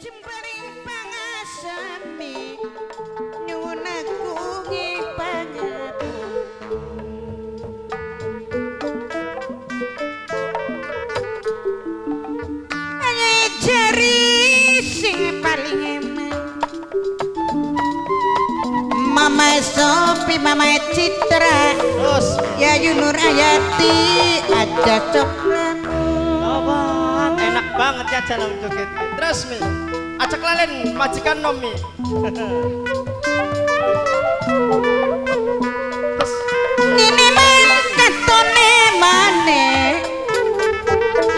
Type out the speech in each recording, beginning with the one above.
Jembaring pangasami nyuwun agunge pangapura. Jari sing paling eman Mama Sopi, Mama Citra, terus Yayu Nur Ayati, aja coklat. Tobat, enak banget ya jalan joget. Terus mi, acak lalen majikan nomi. Terus Nini man katone mane,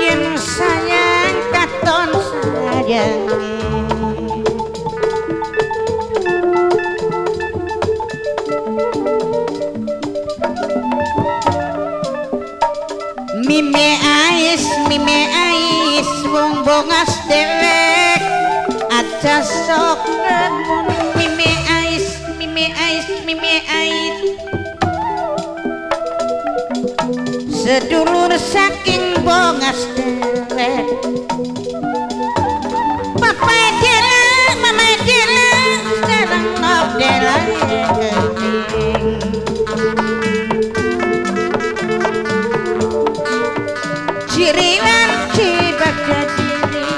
yen sayang katon sayange. Mime ais, wong bongas dewek, aja sok remun. Mime ais, mime ais, mime ais, sedulur saking bongas dewek. Papa Dela, Mama Dela, sareng Nok Dela keting. Ciriwan cibaga diri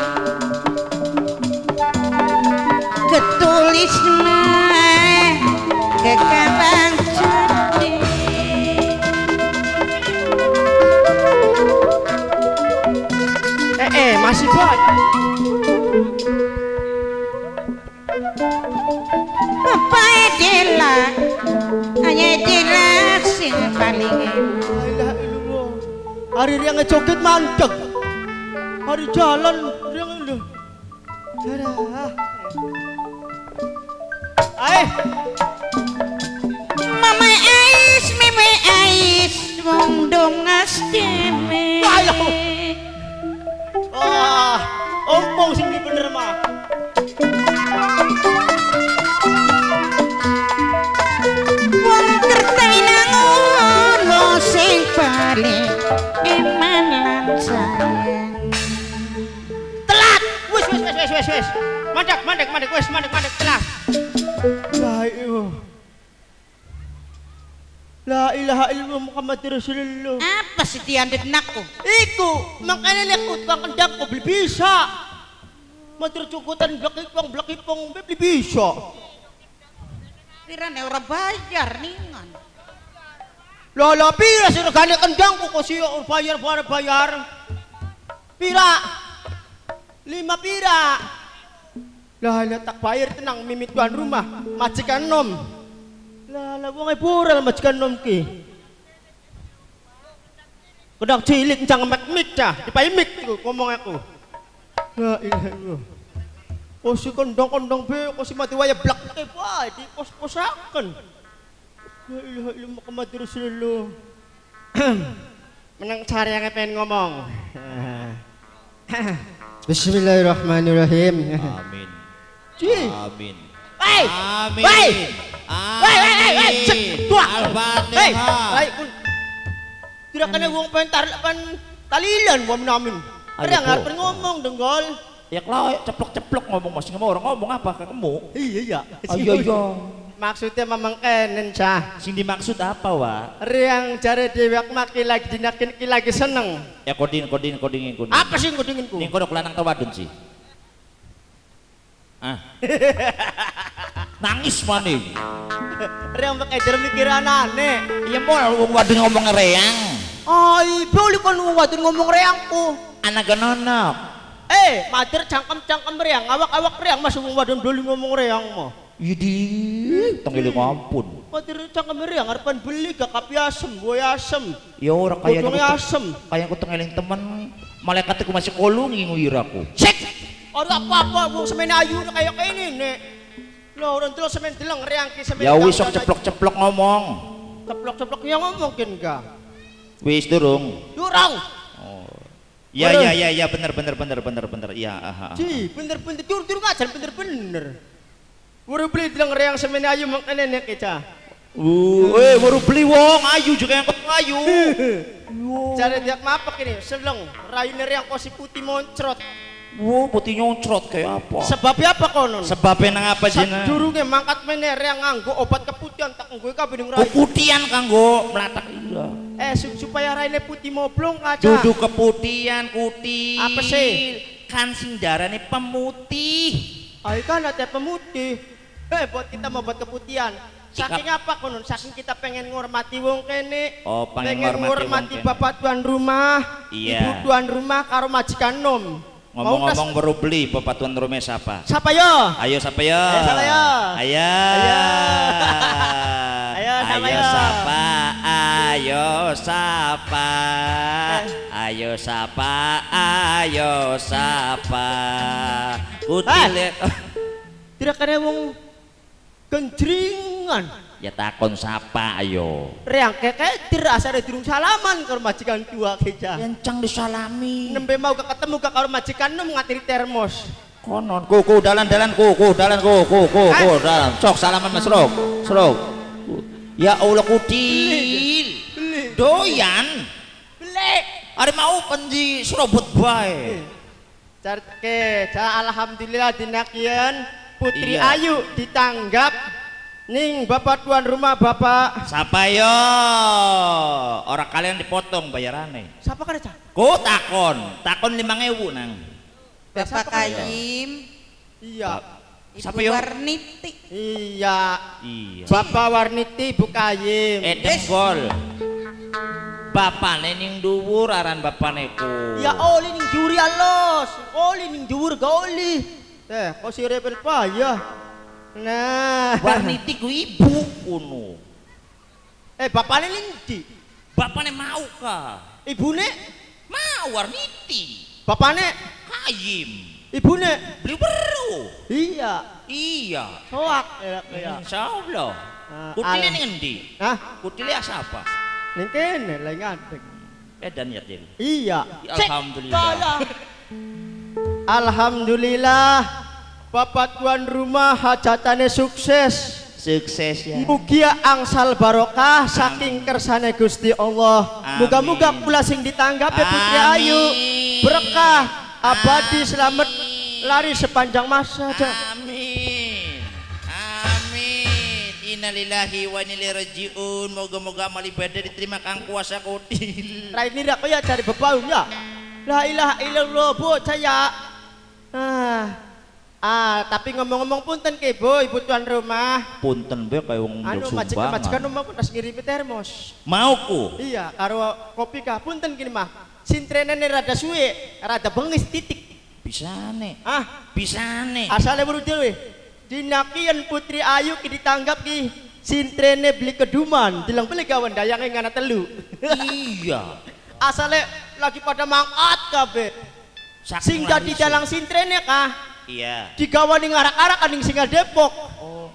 ketulis mah kekabang jati. Masih banyak. Papa Dela, Ayah Dela sing paling enak. Hari riang ngejoget mandek. Hari jalan riang lho. Darah. Ae. Mama ais, meme ais, wong dongas dhewe. Ayo. Wah, ompong sing bener mah. Wong Kertawinangun wong sing paling eman lan sayang. Telat. Wis wis wis wis wis. Mandek mandek mandek wis mandek mandek telat. La ilaha. La ilaha illallah Muhammadur Rasulullah. Apa sih diandek nakku? Iku, makanya nek tukang kendang kok beli bisa. Matur cukutan blekipong beli bisa. Pirane ora bayar ningan. Lah lah pira sih regane kendang kok sih bayar bayar. Pira? 5 pira? Lah lah tak bayar tenang mimit tuan rumah, majikan nom. Lah lah wong e bural majikan nom ki. Kendang cilik jangan mek-mik cah, dipai mik iku ngomong aku. La ilaha illallah. Oh si kondang-kondang be, kok si mati waya blak ke wae dipos-posaken. La ilaha illallah Muhammadur Rasulullah. Menang cari yang pengen ngomong. Bismillahirrahmanirrahim. Amin. Ci. Amin. Wei. Amin. Wei. Amin. Wei, wei, wei, Al-Fatihah. Hei, tidak kena wong pentar pan talilan wong namin. Ada ngarep ngomong denggol. Ya kalau ceplok-ceplok ngomong masih ngomong orang ngomong apa ke kamu? Iya iya. Iya iya. Maksudnya memang kenen cah. Sing dimaksud apa wa? Riang jare dewek maki lagi dinakin ki lagi seneng. Ya kodin kodin kodingin kodin. Apa sih kodinginku? Ning kono lanang ta wadon sih? Ah. Nangis maning. Riang pakai eder mikiran aneh. Iya mau wong wadon ngomong reang. Ai, boleh kon wong wadon ngomong reangku. Anak genonok. Eh, mader cangkem-cangkem reang, awak-awak reang masuk wong wadon beli ngomong reang mah. Idi, tenggele ampun. Mader cangkem reang arepan beli gak kapi asem, boy asem. Ya ora kaya asem. Kaya aku tengeling temen, malaikat iku masih kolungi nguyiraku. Cek. Ora apa-apa wong semene ayu kaya kene nek. Lho ora delok semen deleng reang ki semen. Ya wis sok ceplok-ceplok ngomong. Ceplok-ceplok ya ngomong ken ga. Wis durung. Durung. Oh. Ya ya ya ya bener bener bener bener bener. Iya, aha. Ji, bener bener dur-dur ngajar bener bener. Baru beli deleng reang semene ayu mengkene nek cah. Baru beli wong ayu juga yang kok ayu. Jare diak mapak ini, seleng rayune reang kosi putih moncrot. Wo putih nyoncrot kayak apa? Sebabnya apa konon? Sebabnya nang apa jeneng? Sadurunge mangkat meneh yang nganggo obat keputihan tak nggo kabeh ning rai. Keputihan kanggo mlatak iya. Supaya raine putih moblong aja. Dudu keputihan kuti. Apa sih? Kan sing darane pemutih. Ayo kan ada pemutih. Buat kita mau buat keputihan. Saking apa konon? Saking kita pengen ngormati wong kene. Oh, pengen ngormati bapak tuan rumah, iya. Ibu tuan rumah karo majikan nom. Ngomong-ngomong baru beli bapak tuan rumah siapa? Siapa yo? Ayo siapa yo? Ayo siapa yo? Ayo. Ayo siapa Ayo siapa? Ayo siapa? Ayo siapa? Ayo siapa? Kutile. Tidak kena wong kenjringan. Ya takon sapa ayo. Reang keke dirasane durung salaman karo majikan tua keja. Kencang disalami. Nembe mau ketemu karo majikan nem ngatiri termos. Konon ku dalan-dalan ku dalan ku dalan. Sok salaman Mas Rok. Srok. Ya Allah kutil. Doyan. Beli. Ari mau penji serobot bae. Carke, alhamdulillah dinakian Putri iya. Ayu ditanggap ning bapak tuan rumah bapak. Sapa yo? Orang kalian dipotong bayarane. Sapa kan cah? Ku takon, takon 5.000 nang. Bapak Kayim. Iya. Ibu Sapa yo? Warniti. Iya. Iya. Bapak Warniti Bu Kayim. Dengkol. Bapane ning dhuwur aran bapane ku. Ya oli ning dhuwur ya los. Oli ning dhuwur ga oli. Kok sire payah. Nah, Warniti ku ibu kuno. Bapane ning ndi? Bapane mau ka. Ibune mau Warniti. Bapane Kayim. Ibune beli weru. Iya. Iya. Soak ya. Insyaallah. Kutile ning endi? Hah? Kutile sapa? Ning kene lha ngadeg. Edan ya, Jil. Iya. Alhamdulillah. Alhamdulillah. Bapak tuan rumah hajatane sukses. Sukses ya. Mugia angsal barokah saking kersane Gusti Allah. Muga-muga kula sing ditanggapi Putri Ayu berkah abadi selamat lari sepanjang masa. Amin. Amin. Innalillahi wa inna ilaihi rajiun. Moga-moga amal ibadah diterima kang kuasa kutil. Raine rak kaya cari bebau ya. La ilaha illallah bocah ya. Tapi ngomong-ngomong punten ke Bu, ibu tuan rumah. Punten be kaya wong anu majikan-majikan rumah pun tas ngirimi termos. Mauku. Iya, karo kopi kah punten kini mah. Sintrenene rada suwe, rada bengis titik. Bisane. Ah, bisane. Asale weru dhewe. Dinakian Putri Ayu ki ditanggap ki sintrene beli keduman, dilang beli gawan dayange ngana telu. Iya. Asale lagi pada mangkat kabeh. Sing dadi dalang sintrene kah? Iya. Digawani ngarak-arak ning Singal Depok. Oh.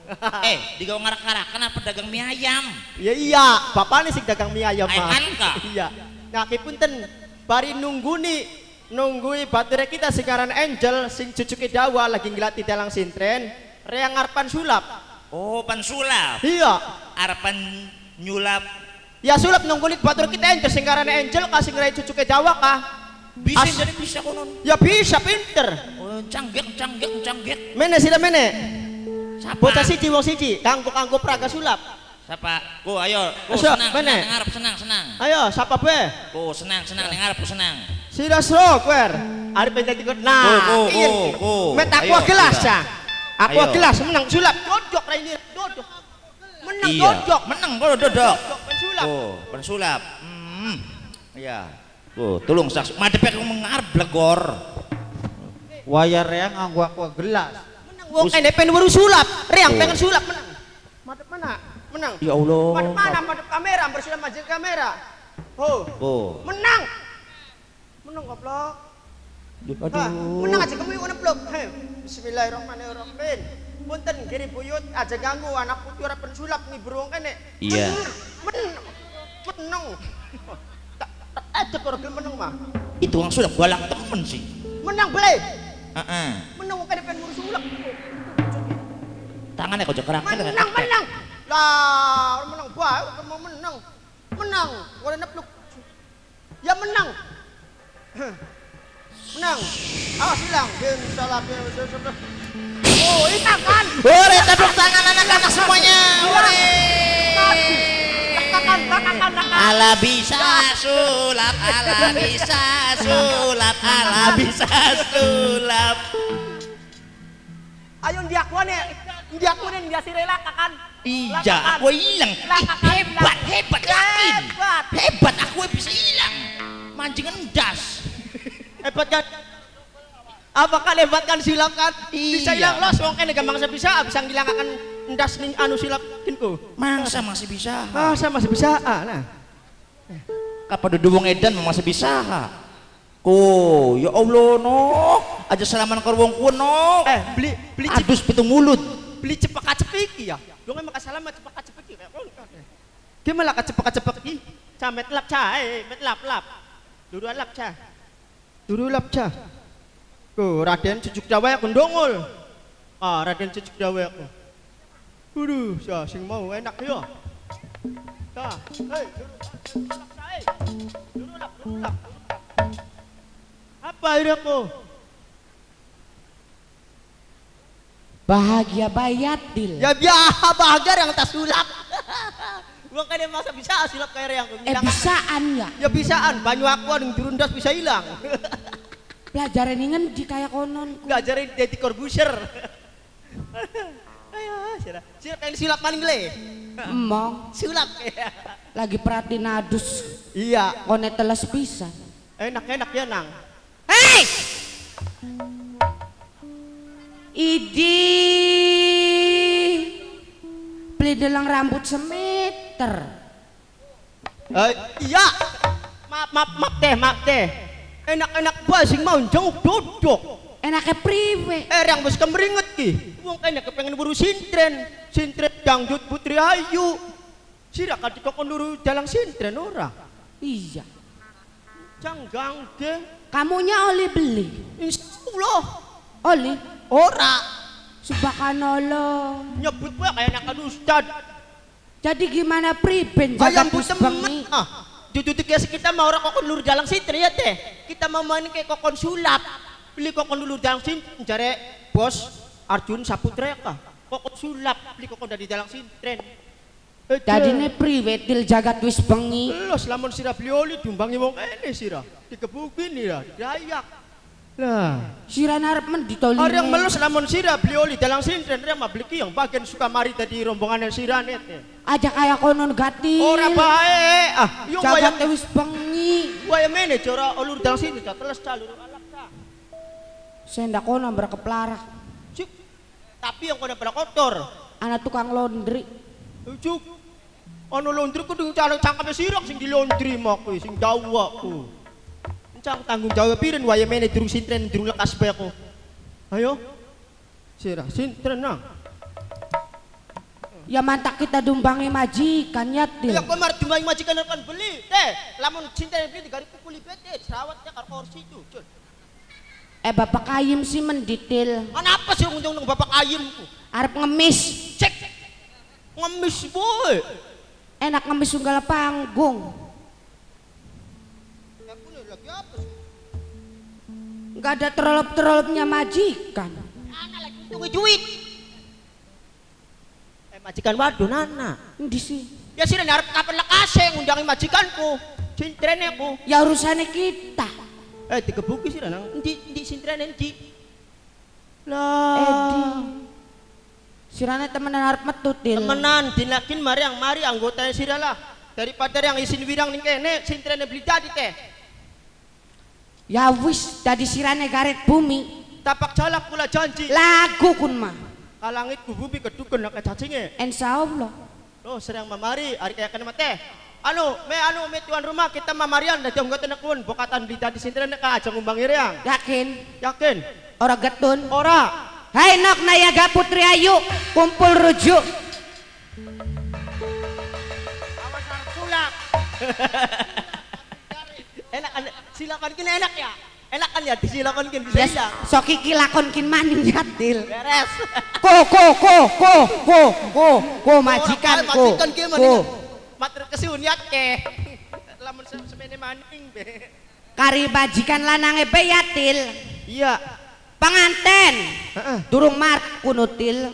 Digawa ngarak-arak kenapa dagang mie ayam? Iya iya, bapakne sing dagang mie ayam mah. Kan ka? Iya. Nah, ki punten bari nunggui bature kita sing aran Angel sing cucuke dawa lagi nglati dalang sintren, reang arepan sulap. Oh, pan sulap. Iya. Arepan nyulap. Ya sulap nungguni batur kita Angel sing aran Angel ka sing rai cucuke dawa kah? Bisa jadi bisa konon. Ya bisa pinter. Oh, canggih canggih canggih. Mene sila mene. Siapa? Bocah siji wong siji kanggo kanggo praga sulap. Siapa? Ku ayo, ku senang, senang ngarep senang senang. Ayo, siapa be? Ku senang senang ngarep senang. Sila sro kuer. Arep dadi nah. Ku. Met aku gelas ya. Aku gelas menang sulap. Dodok raine dodok. Menang dodok. Menang kalau dodok. Pensulap. Oh, pensulap. Iya. Oh, tolong saks madhep aku mengarep blegor. Wayar reang nganggo aku gelas. Menang wong kene pengen weru sulap, reang pengen sulap menang. Madhep mana? Menang. Ya Allah. Madhep mana? Madhep kamera, bersulap maju kamera. Oh. Oh. Menang. Menang goblok. Aduh. Menang aja kamu ngono blok. Bismillahirrahmanirrahim. Punten kiri buyut aja ganggu anak putu ora pensulap ngibur wong kene. Iya. Menang. Aja kok gelem menang mah. Itu wong sulap galak temen sih. Menang beli. Heeh. Menang wong kene pengen ngurus sulap. Tangannya kok jekerak. Menang, menang. Lah, menang bae mau menang. Menang, ora nepluk. Ya menang. Menang. Awas hilang. Ben salah ben. Oh, hilang kan. Hore, tepuk tangan anak-anak semuanya. Hore. Ala bisa sulap, ala bisa sulap, ala bisa sulap. Ayo ndiakuane, ndiakuane ndia sirela kakan. Iya, aku hilang. Hebat, hebat yakin. Hebat aku bisa hilang. Mancing endas. Hebat kan? Apa kan hebat kan silap kan? Bisa hilang los wong kene gampang bisa bisa ngilangaken endas ning anu silap kinku. Mangsa masih bisa. Masa masih bisa. Nah. Kapan dudu wong edan masih bisa. Ko, ya Allah nok, aja salaman karo wong kuwi nok. Beli beli adus pitung mulut. Beli cepek-cepik ya. Dong emang salaman cepek-cepik kayak kon. Ki malah kecepek-cepek iki. Camet lap cae, met lap lap. Duru lap ca. Duru lap ca. Ko Raden Cucuk Dawe aku ndongol. Ah, Raden Cucuk Dawe aku. Waduh, ya sing mau enak ya. Ta, hei, duru lap cae. Duru lap, duru lap. Apa ini aku? Bahagia bayatil. Ya biasa bahagia yang tak sulap. Wong kene masa bisa sulap kayak yang bisaan ya. Ya bisaan, banyu aku ning durundas bisa hilang. Pelajaran ini ngendi kayak konon. Pelajaran Deddy Corbuzier. Ayo, sira. Sira kayak sulap maning le. Emong. Sulap. Lagi perhatiin adus. Iya. Kone teles pisan. Enak-enak ya nang. Hei! Idi beli delang rambut semeter. Iya. Maaf, maaf, maaf teh, maaf teh. Enak-enak bae sing mau jenguk dodok. Enaknya priwe. Yang wis kemringet ki. Wong kene kepengen buru sintren, sintren dangdut Putri Ayu. Sira kadikokon luru dalang sintren ora? Iya. Canggang ge. Kamunya oli beli. Insyaallah. Oli? Ora. Subhanallah. Nyebut bae kayak anak ustad. Jadi gimana priben jagat wis bengi? Ah, dudu kita mau ora kokon lur dalang sintren ya teh. Kita mau main kayak kokon sulap. Beli kokon lur dalang sintren jare bos Arjun Saputra kah. Kokon sulap beli kokon dari dalang sintren. Dadine priwe til jagat wis bengi. Los lamun sira beli oli diumbangi wong kene sira. Digebukin ya, dayak. Lah, sira narep mendi to. Orang melus lamun sira beli oli dalang sintren rek mah beli yang bagian Sukamari tadi rombongan sira net. Aja kaya konon gatil. Ora bae. Ah, yo jagat wis bengi. Waya mene jora olur dalang sintren teles calur alak ta. Sendak kono berkeplarak. Cuk. Tapi yang kono kotor. Anak tukang laundry. Cuk. Ono laundry kudu cangkeme sirok sing di laundry mah kuwi sing dawa ku. Encang tanggung jawab piren waya mene durung sintren durung lekas bae aku. Ayo. Sirah sintren nang. Ya mantak kita dumbangi majikan ya til. Ya kowe mar dumbangi majikan kan beli. Teh, lamun sintren beli digari pukuli bete, serawatnya karo kursi itu. Bapak Ayim sih menditil. Kenapa sih untung nang Bapak Ayim ku? Arep ngemis. Cek. Ngemis boy. Enak ngemis unggala panggung. Nggak ada terolop-terolopnya majikan. Anak lagi tunggu duit. Majikan waduh nana. Endi sih? Ya sih arep kapan lekase ngundangi majikanku. Sintrene ku. Ya urusannya kita. Digebuki sih nang. Endi endi sintrene endi? Lah. Edi. Sirane temenan arep metu til. Temenan dinakin mari yang mari anggotanya sira lah. Daripada yang isin wirang ning kene sintrene beli dadi teh. Ya wis dadi sirane garet bumi. Tapak jalak kula janji. Lagu kun mah. Kalangit ku bumi keduken nek cacinge. Insyaallah. Loh serang mamari ari kaya kene mah teh. Anu me tuan rumah kita mamarian dadi anggota nekun bokatan beli dadi sintrene ka aja ngumbangi reang. Yakin? Yakin. Ora getun? Ora. Hai nok nayaga Putri Ayu kumpul rujuk. Awas arep sulap. Enak kan silakan kin enak ya. Enak kan ya disilakan kin bisa hilang. Sok iki lakon kin maning yatil. Beres. Ko ko ko ko ko ko ko majikan ko. Majikan ki maning. Matur kesuwun yat ke. Lamun semene maning be. Kari majikan lanange beyatil. Iya. Penganten. Heeh. Durung mar kunutil.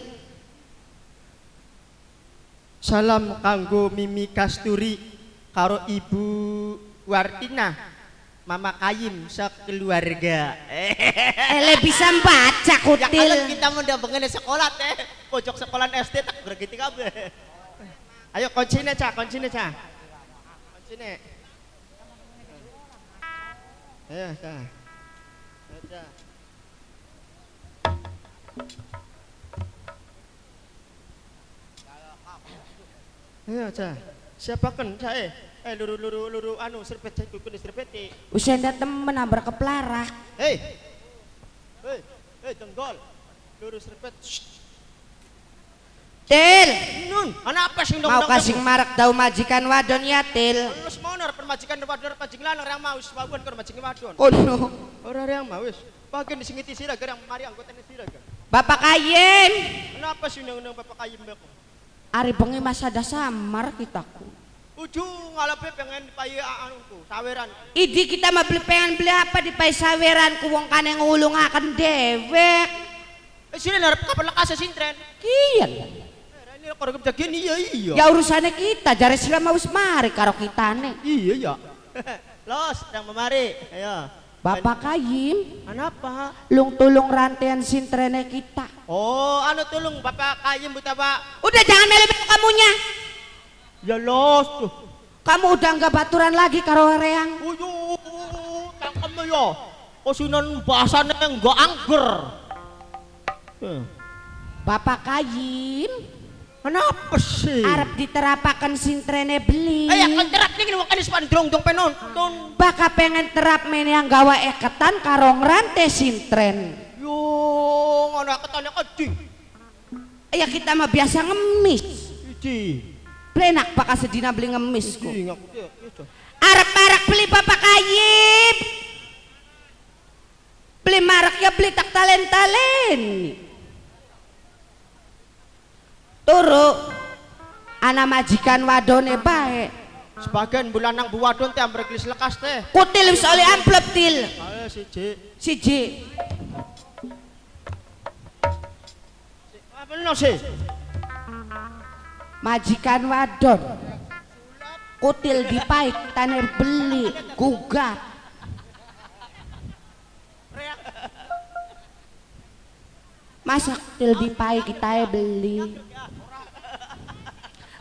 Salam kanggo Mimi Kasturi karo Ibu Wartina, Mama Kayim sekeluarga. Ele bisa baca Ya kalau kutil. kita mau pengen sekolah teh, pojok sekolah SD tak bergiti kabeh. Ayo kuncine cah, kuncine cah. Kuncine. Ayo cah. Ayo cah. Ayo cah. Siapa kan cah eh? Eh luru luru luru anu serpet cah kuku serpet. Usia temen nabrak keplarak. Hei. Hei, hei tenggol. Luru serpet. Shh. Til, Nun, ana apa sing mau kasih marak dau majikan wadon ya til. Lulus monor permajikan wadon pajing lanang yang mau wis wawon karo majikan wadon. Kono. Ora yang mau wis. Bagian disingiti sira gerang mari anggotane sira ga. Bapak Kayim. Kenapa sih undang-undang Bapak Kayim aku? Ari bengi mas ada samar kitaku. Ujung ngalape pengen dipayi anuku, saweran. Idi kita mah beli pengen beli apa di pai saweran ku wong kane ngulungaken dewek. Eh sini arep kapan lekas sintren. Kian. Eh ini karo gini iya iya. Ya urusannya kita jare sira mau wis mari karo kitane. Iya ya. Los, yang memari. Ayo. Bapak Kayim, Kenapa? lung tulung rantean sintrene kita. Oh, anu tulung Bapak Kayim utawa Udah jangan melu-melu kamunya. ya los tuh. Kamu udah nggak baturan lagi karo reang. Uyuh, cangkem ya. Kosinan bahasane enggak angger. Bapak Kayim, Kenapa sih? arep diterapaken sintrene beli. Eh, ya kan terap nih wong kan pandrong dong penonton. Baka pengen terap mene yang gawa eketan karo ngrante sintren. Yo, ngono ketane keding. Ya kita mah biasa ngemis. Iki. Plenak baka sedina beli ngemis ku. Iki ngaku ya. Arep-arep beli Bapak Kayim. Beli marak ya beli tak talen-talen. Turu ana majikan wadone bae. Sebagian bulan nang buwadon teh amrek lekas teh. Kutil wis oleh amplop til. Ayo siji. Siji. Apa no sih? Majikan wadon. Kutil dipaik taner beli gugat. Masa kutil dipaik kita beli.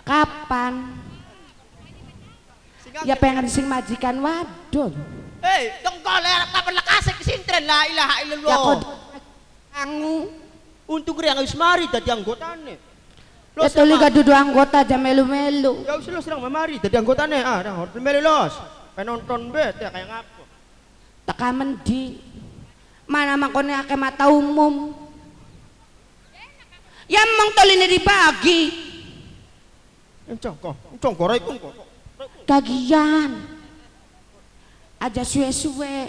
Kapan? Ya pengen sing majikan wadon. Hei, tengkol arep kapan lekas ke sintren la ilaha illallah. Ya kok angu. Untung yang wis mari dadi anggotane. Ya tuli gak dudu anggota aja melu-melu. Ya wis los rang mari dadi anggotane. Ah, rang hormat melu los. Penonton be teh kaya ngapa. Teka mendi. Mana mangkone akeh mata umum. Ya mong toline dibagi. Encong kok, encong kok iku kok. Kagian. Aja suwe-suwe.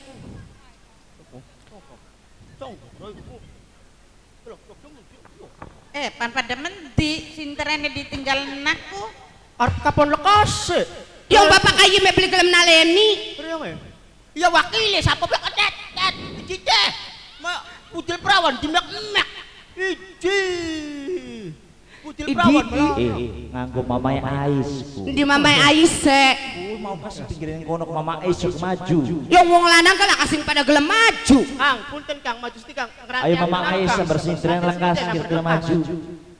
Eh, pan pada mendi sinterene ditinggal naku. Arep kapan lekas? Yang Bapak Kayim beli gelem naleni. Ya wakile sapa mek tet tet iki teh. Ma pudel perawan dimek-mek. Iji. Pudel perawan malah. Nganggo mamae Ais. Di mamae Ais sek. Mau pas pinggirin kono mama Ais sok maju. Yang wong lanang kan kasing pada gelem maju. Kang, punten Kang, maju sih Kang. Ayo mama Ais bersintren lekas kira maju.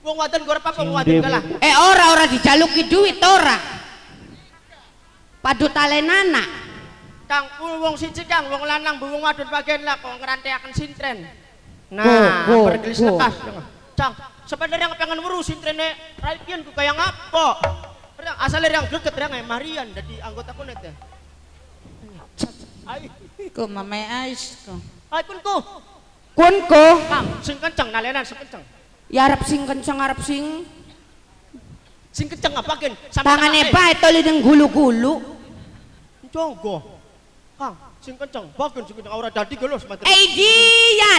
Wong wadon gorep apa wong wadon kalah? Eh ora ora dijaluki duit ora. Padu talenana. Kang, wong siji Kang, wong lanang bu wong wadon bagian lah kok ngranteaken sintren. Nah, bergelis lekas. Cang, sebenarnya pengen weru sintrene raipian ku kaya ngapa? Asalnya yang greget yang Marian dadi anggota kunet ya. Ai, Ku mamae Ais ku. ai kunku. Kunku. Kang, sing kenceng nalenan sing kenceng. Ya arep sing kenceng arep sing Sing kenceng apa gen? tangane bae toli ning gulu-gulu. Jonggo. Kang, sing kenceng, bagian sing kenceng ora dadi gelos mati. Eh dia.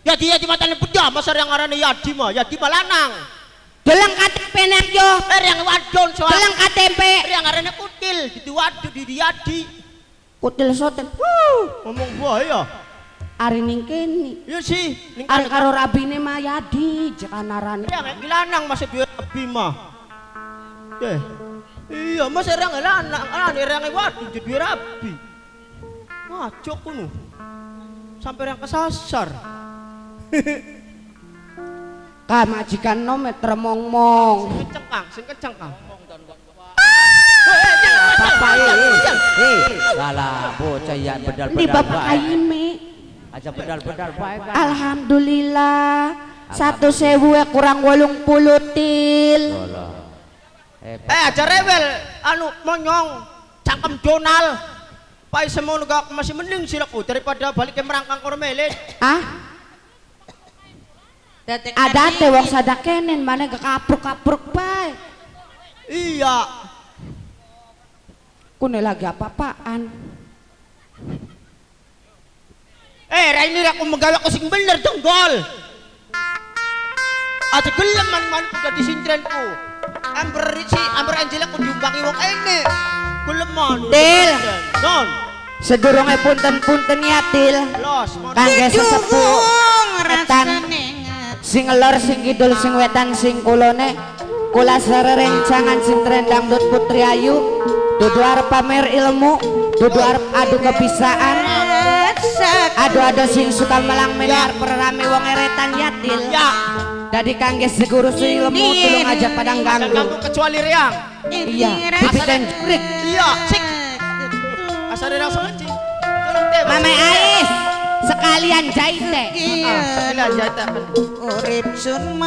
Yadi yadi matane bedah masa yang ngarane Yadi mah, Yadi mah lanang. Deleng KTP nek yo. Eh yang wadon soal. Deleng KTP. Yang ngarane kutil, di wadon di Yadi. Kutil soten. Ngomong bahaya. Ari ning kene. Iya sih, ning Ari karo rabine Mayadi jekanarane. Ya nek lanang masih duwe rabi mah. Eh. Iya, mas erang lanang, ana erange waduh duwe rabi. Ngajok kono. Sampai yang kesasar. Ka majikan nome tremong-mong. Sing kenceng Kang, sing kenceng Kang. Bapak salah bocah ya bedal-bedal. Di bapak Aime. Aja bedal-bedal bae kan. Alhamdulillah. 1.000 kurang 80 til. Aja rewel anu monyong cangkem Donald. Pai semono gak masih mending siraku daripada balik ke merangkang karo melet. Ah? Adate wong sadakenen mana gak kapruk-kapruk bae. Iya. Kune lagi apa-apaan? Raini aku menggawe aku sing bener donggol. Aja gelem man-man ku dadi sintrenku. Amber si Amber Angela ku diumbangi wong ene. Gelem man. Til. Non. Sedurunge punten-punten ya Til. Kangge sesepuh etan sing lor sing kidul sing wetan sing kulone kula sarerencangan sintren dangdut Putri Ayu dudu arep pamer ilmu dudu arep adu kebisaan adu-adu sing suka melang menar perrame wong eretan yatil ya. Dadi kangge seguru ilmu tulung aja padang ganggu kecuali reang. Iya bibiten jurik. Iya sik asare reang sekaci tolong teh Mame Ais sekalian jaite. Sekalian jaite urip sun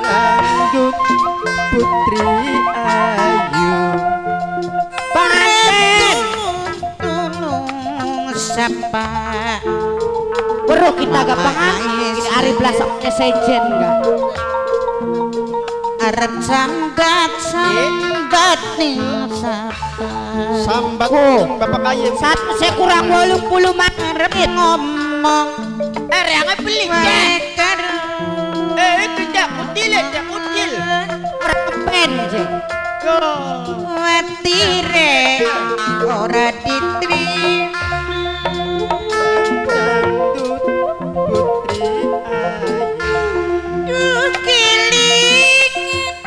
lanjut Putri Ayu pengantin tulung sapa weruh kita gak pengantin ari blas sejen gak arep sambat sambat ning sapa sambat bapak kayem satu saya kurang 80 arep ngomong reange beli itu jak kutil jak kutil pen je watire ora diterima dangdut Putri Ayu kelingan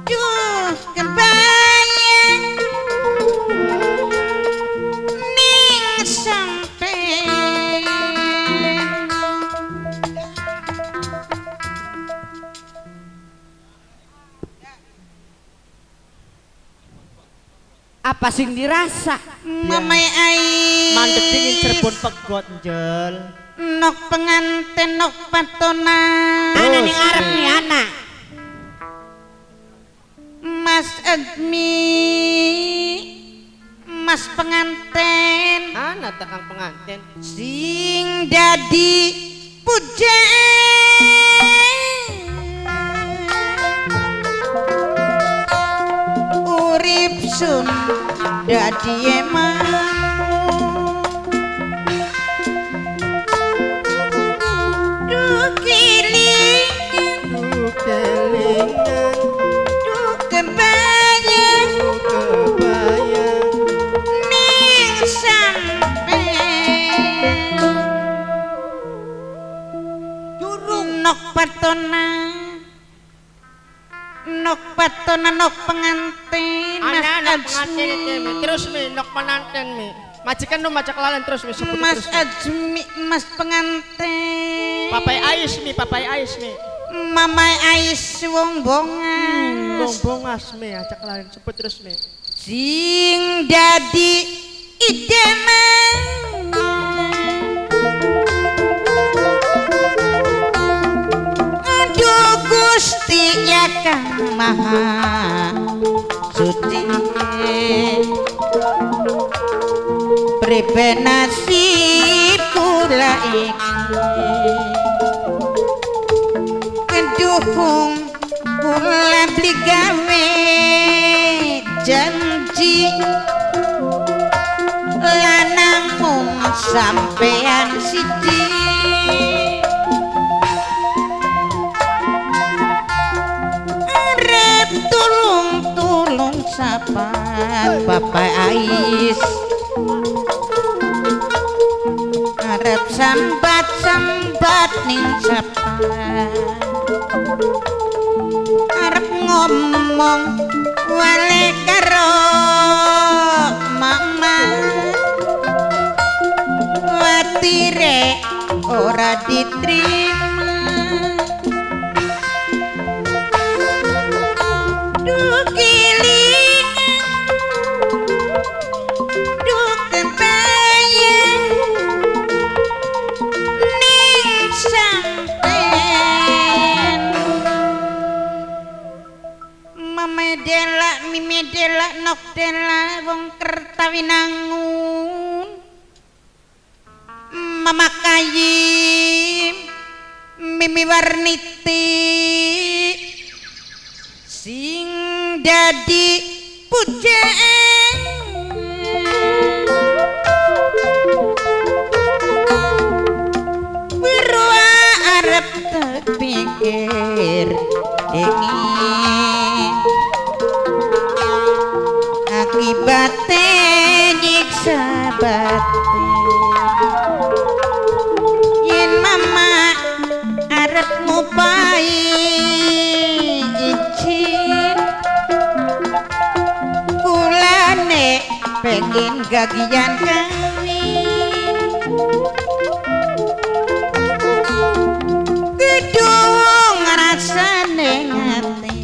duh kebayang ning sampe apa sing dirasa Mamai Ais mandek dingin Cirebon pegot njel nok penganten nok patona ana ning arep nih ana Mas Admi Mas penganten ana tekang penganten sing dadi pujaan urip sun dadi emang duh kelingan duh kelingan duh kebayang kebayang ning sampe durung nok patona nok patona nok pengantin Mas Azmi terus mi nok pengantin mi majikan nu macak lalen terus mi sebut Mas terus Azmi Mas pengantin Papai Ais mi Papai Ais mi Mamai Ais wong bongas wong bongas mi acak lalen sebut terus mi sing dadi idaman aduh Gusti ya Kang Maha Suci pribe nasib kula iki kedukung kula beli gawe janji lanang mung sampean siji arep tulung-tulung sapat Bapak Ais arep sambat-sambat ning sapat arep ngomong wale karo mama watire ora diterima duh giling duh kebayang ning sampean mama dela mimi dela nok dela wong Kertawinangun Mama Kayim Mimi Warniti sing dadi pujaan berwa arep terpikir dingin akibate nyiksa batin yen mama arep ngupai izin kulane pengen gagian kawin gedung rasane ngati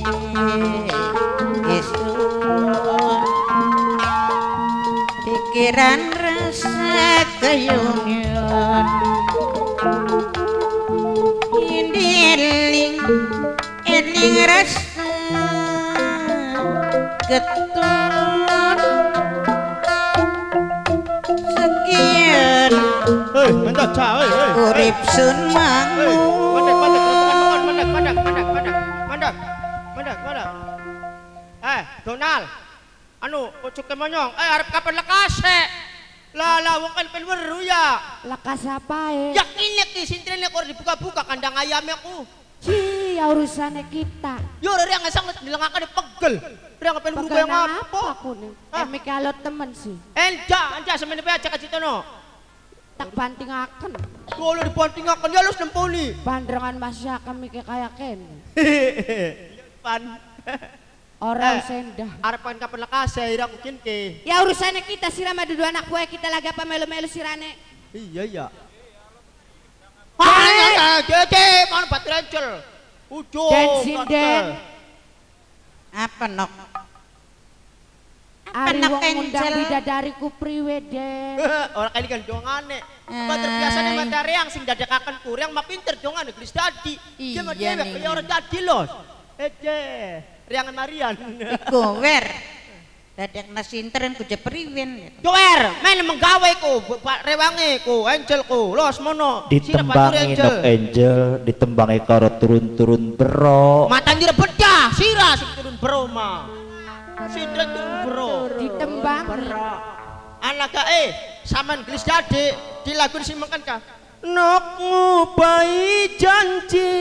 esuk pikiran rasa keyungan ini eling eling rasa getun sekian hei mentok ca hei urip sun mangun mandek mandek mandek mandek mandek mandek mandek mandek Donald anu ojo monyong arep kapan lekase lah lah wong kan pen weru ya lekas apa yakin nek sintrene kok dibuka-buka kandang ayamnya ku ci ya urusane kita yo ora yang ngesang dilengaken pegel ora pen weru kaya ngapa aku nih emik kalau temen sih enja enja semene aja kacitono tak bantingaken kalau dibantingaken ya lu nemponi bandrengan masya kami kaya kene pan orang sendah arepan kapan lekase ira mungkin ke ya urusannya kita sirama dudu anak gue kita lagi apa melu-melu sirane iya iya ah gede mana batu angel ujung den sinden apa nok ari wong ngundang bidadariku priwe den ora kali kan dongane bater biasane mata reang sing dadekaken ku reang mah pinter dongane gelis dadi dia mah dewek ya ora dadi lho ede Riangan Marian. Gower. Dadekna sintren ku jepriwen. Gower, men menggawe ku, rewange ku, angel ku, los mono. Ditembangi nok angel, ditembangi karo turun-turun bero. Mata njir bedah, sira sing turun bero mah. Sintren turun bero. Ditembangi. Anak gae sampean gelis dadi dilagun sing mengken ka. Nok ngupai janji.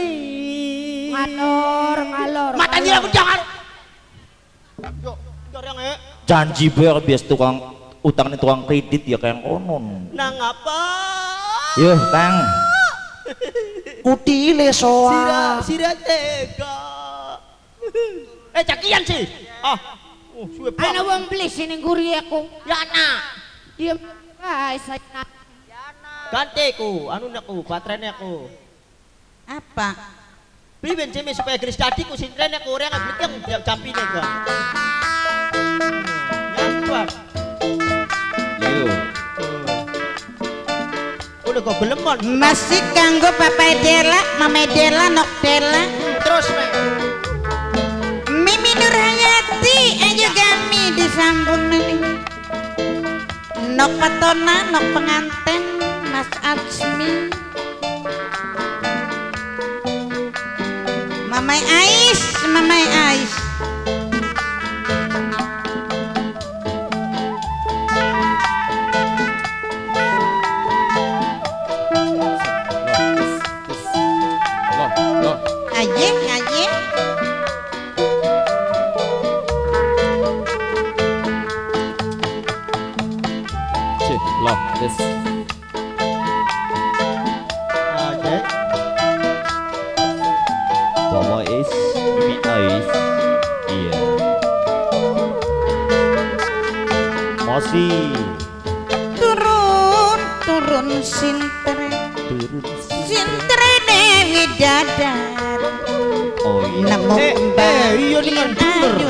Ngalor ngalor. Mata nyira jangan. Yo, dorong ya. Janji ber bias tukang utang nih tukang kredit ya kayak konon. Nang apa? Yo, Tang. Kutile soa. Sira sira tega. Cakian sih. Ah. Oh, suwe banget. Ana wong beli sini nguri aku. Ya ana. Diem bae saya. Ganti ku, anu ku, baterainya ku. Apa? Priwen ceme supaya geris dadi ku sintrene ku ora ngeblik jampine gua. Nyampak. Yo. Udah kok gelemon. Masih kanggo Papa Dela, Mama Dela, Nok Dela. Terus me. Mimi Nurhayati ayo gami disambung nih. Nok Patona, nok penganten Mas Azmi. Mamai Ais, Mamai Ais. Aye, aye. Rosi. Turun turun sintre. Sintre Dewi Dadar. Oh iya. Nemu kembang iya dengan bener.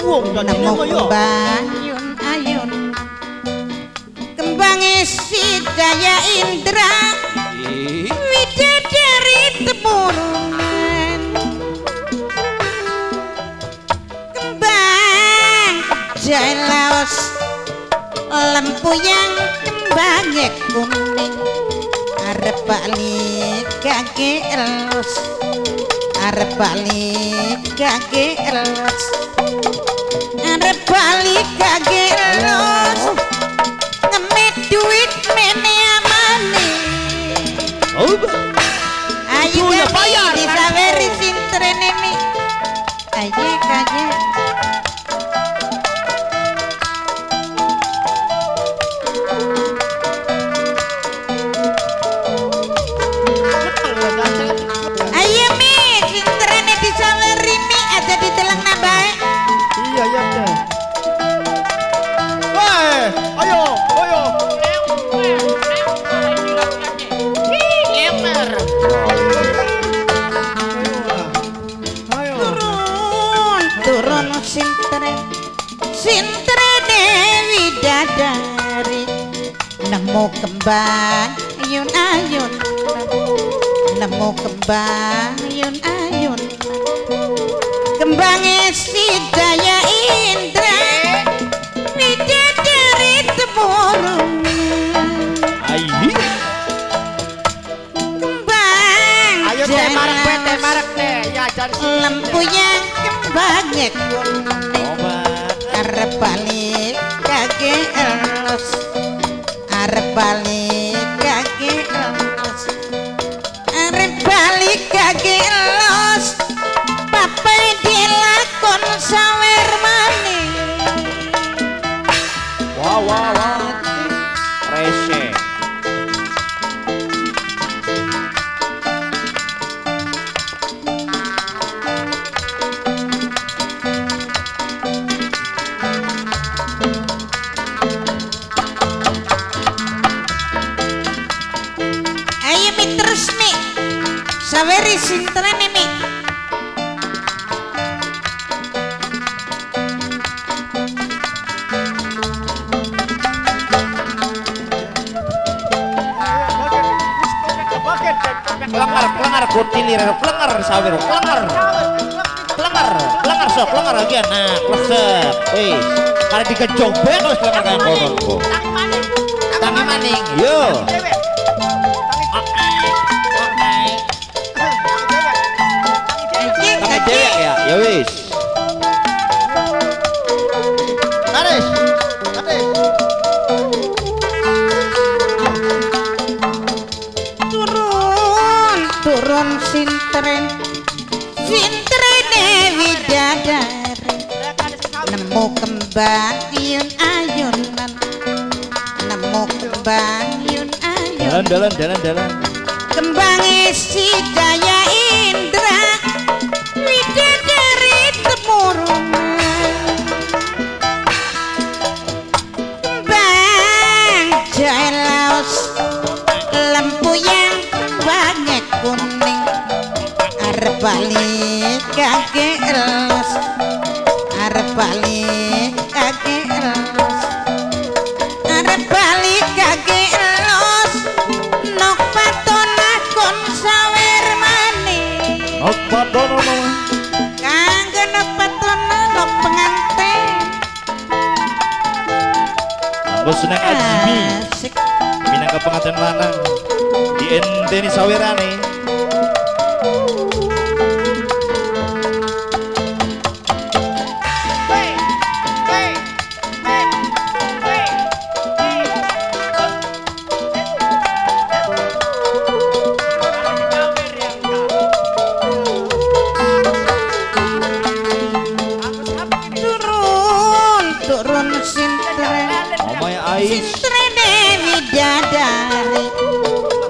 Wong nemu kembang ayun ayun. Kembang si Daya Indra. Widadari temurungan. Kembang jalaos lempuyang kembangnya kuning. Arep balik kage elus. Arep balik kage elus. Arep balik kage elus. Ngemet duit mene amane. Ayo bayar disaweri sintrene mi. Ayo kaje. Ayo mi sintrene disaweri mi aja diteleng nambahe. Iya iya teh. Wah, ayo ayo. Turun turun sintre sintre Dewi Dadari. Nemu kembang ayun ayun. Nemu kembang ayun ayun. Kembange si Daya Indra. Widadari temurun. Ayi. Kembang ayo teh marek teh marek teh ya jan lempuyang kembangnya kuning. Arep balik kage elus. Arep balik kage elus. Arep balik kage elus. Papai dilakon sawer maning. Wah wah wah. Rese. Ayo mi terus mi. Saweri sintrene mi. Plenger plenger kutilir plenger sawer plenger. Plenger plenger sok plenger lagi nah klesep wis. Karek digejong bae wis plenger kaya ngono. Tangi maning. Yo. Tangi dewek ya. Ya wis. Taris. Taris. Turun turun sintren sintrene widadari. Nemu kembang ayun ayunan. Nemu kembang ayun ayun. Dalan dalan dalan dalan. Kembange si Daya Indra. Widadari temurungan. Kembang jalaos lempuyang kembangnya kuning. Arep balik kage elus. Arep balik kage elus. Arep balik kage elus. Nok patona kon sawer maning. Nok patona kanggo nok patona nok penganten. Kanggo seneng ajmi. Asik. Minangka pengantin lanang dienteni sawerane. Turun turun sintre Omae Ais. sintrene widadari.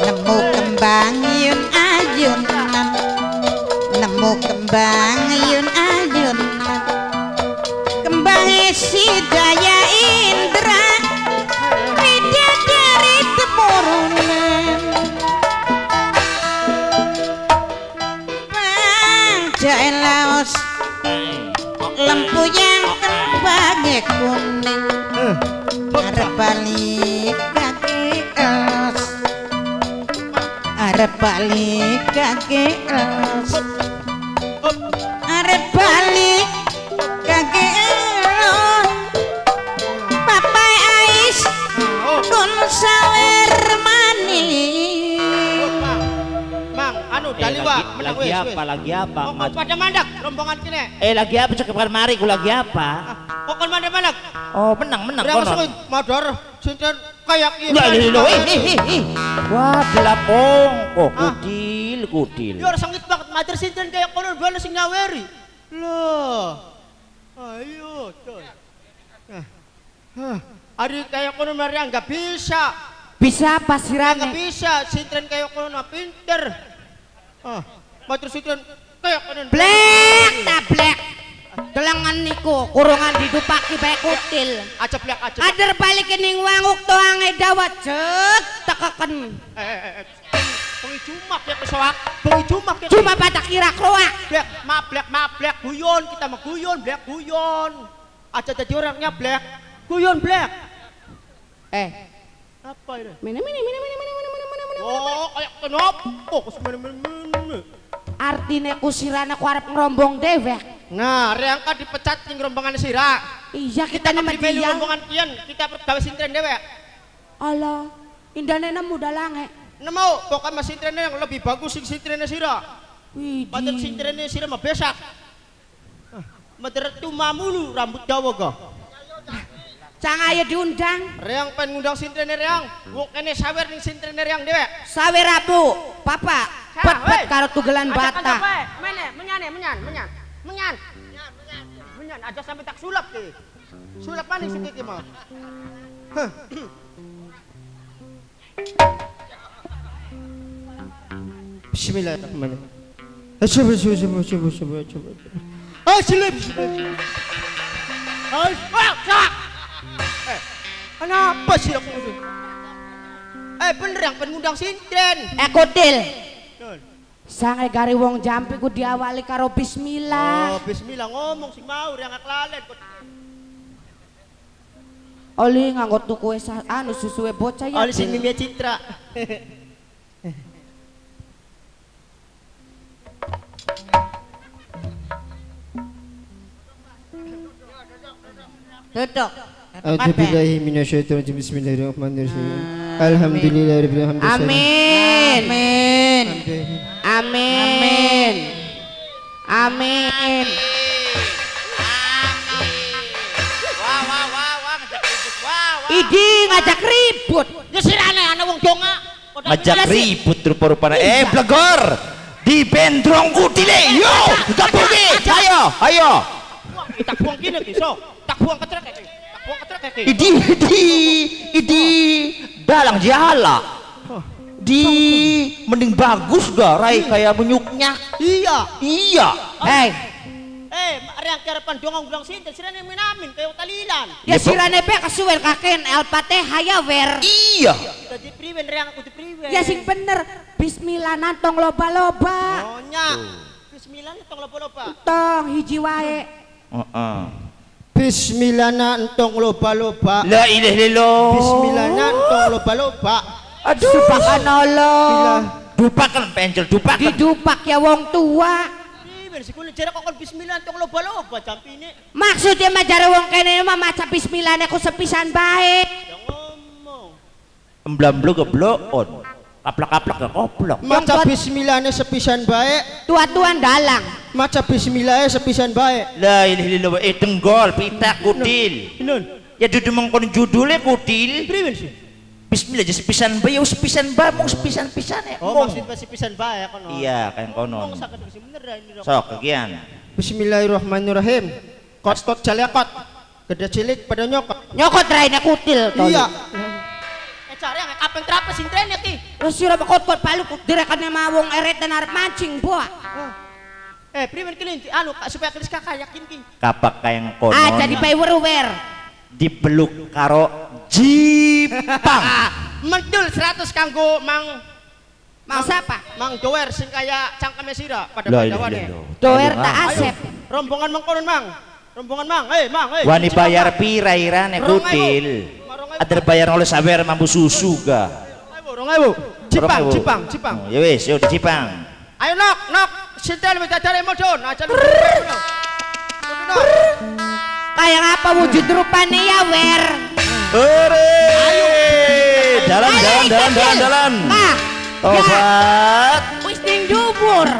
Nemu kembang ayun ayunan. Nemu kembang ayun ayunan. Kembang si Daya Indra. Arep balik kake els. Arep balik kake elon. Papa Ais kon sawer maning. Mang, anu daliwa menang wis. Lagi apa? Lagi apa? Kok pada mandak rombongan kene. Lagi apa cek mari ku lagi apa? Kok kon mandak-mandak? Oh, menang kono. Mador sinten kayak iki. Wah, delapong kok kudil. Yo sengit banget mador sinten kayak kono bane sing nyaweri. Loh. Ayo, tuh. Ari kayak kono mari enggak bisa. Bisa apa sirane? Enggak bisa, sinten kayak kono pinter. Mador sinten kayak kono. Blek tablek. Delengan niku kurungan didupaki bae kutil. Aja blek aja. Ader balik ning wanguk toange dawa jek tekeken. Bengi jumak ya kesoak. Bengi jumak ya. Cuma pada kira kroak. Blek, mablek, mablek guyon kita mah guyon, blek guyon. Aja jadi orangnya blek. Guyon blek. Apa ini? Mene mene mene mene mene mene mene mene. Oh, kayak kenapa? Kok mene mene mene. Artine kusirane ku arep ngrombong dewek. Nah, reangka dipecat ning rombongan sira. Iya, kita nama dia. Rombongan kian, kita gawe sintren dewek. Allah, indane nemu dalange. Nemu, pokoknya sintrene yang lebih bagus sing sintrene sira. Widih. Padahal sintrene sira mah besak. Maderet tumamulu rambut dawa ga. Cang ayo diundang. Reang pengen ngundang sintrene reang. Wong kene sawer ning sintrene reang dewek. Sawer abu, papa. Pet-pet karo tugelan bata. Mene, menyane, menyan, menyan. Menyan. Menyan aja sampai tak sulap ki. Sulap maning sing iki mah. Bismillahirrahmanirrahim. Kenapa sih aku? Bener yang pengen ngundang sintren. Kutil. Sange gari wong jampi ku diawali karo bismillah. Oh, bismillah ngomong sing mau yang kelalen. Oli nganggo tuku anu susuwe bocah ya. Oli sing mimie Citra. Duduk. A'udzubillahi minasyaitonir rajim. Bismillahirrahmanirrahim. Alhamdulillahirabbil alamin. Amin. Amin. Amin. Amin. Wah wah wah wah ngajak ribut. Wah wah. Idi ngajak ribut. Ya sirane ana wong donga. Ngajak ribut rupa-rupane. Blegor. Di bendrong kutile. Yo, tepuki. Ayo, ayo. Tak buang kene ki, so. Tak buang ketrek iki. Tak buang ketrek iki. Idi idi idi dalang jala. Di mending bagus gak rai kayak menyuknya. Iya. Iya. Hei. Reang karepan dongong bilang sinten sirane minamin kayak talilan. Ya sirane be kesuwen kaken Al-Fatihah ya wer. Iya. Dadi priwen reang aku dipriwen. Ya sing bener bismillah nantong loba-loba. Oh nya. Bismillah nantong loba-loba. Tong hiji wae. Heeh. Bismillah nantong loba-loba. La ilaha illallah. Bismillah nantong loba-loba. Aduh. Subhanallah. Dupakan penjel dupakan. Didupak ya wong tua. Bismillah tong loba-loba jampine. Maksudnya mah jare wong kene mah maca bismillahne ku sepisan bae. Ya ngomong. Emblamblu geblokon. Kaplak-kaplak ke koplok. Maca bismillahne sepisan bae. Tua-tuan dalang. Maca bismillahne sepisan bae. La ilaha illallah tenggol pitak kutil. Nun. Ya dudu mengkon judule kutil. Priwen sih? Bismillah aja sepisan bae, ya sepisan bae mung sepisan-pisan ya. Oh, maksud sepisan bae kono. Iya, kayak kono. Mung saged bener ini. Sok kegian. Bismillahirrahmanirrahim. Kot-kot jalekot. Gede cilik pada nyokot. Nyokot raine kutil to. Iya. Cari yang kapeng trape sintrene ki. Wis sira kot-kot palu direkane mawong eretan arep mancing, boa. Priwen ki anu supaya keris kakak yakin ki. Kapak kayang kono. Ah, jadi bae weru-wer. Dipeluk karo Jipang. Mendul 100 kanggo Mang Mang siapa? Mang Doer sing kaya cangkeme sira pada padawane. Doer tak asep. Rombongan mengkonon Mang. Rombongan Mang. Mang, Wani bayar pira irane kutil. Ada bayar oleh sawer mampu susu ga. 2000. Jipang, Jipang, Jipang. Ya wis, yo di Jipang. Ayo nok, nok, sinten widadari mudhun, aja. Kayak apa wujud rupane ya, Wer? Hore! Ayo. Dalan, dalan, dalan, dalan, dalan. Tobat. Wis ning dhuwur.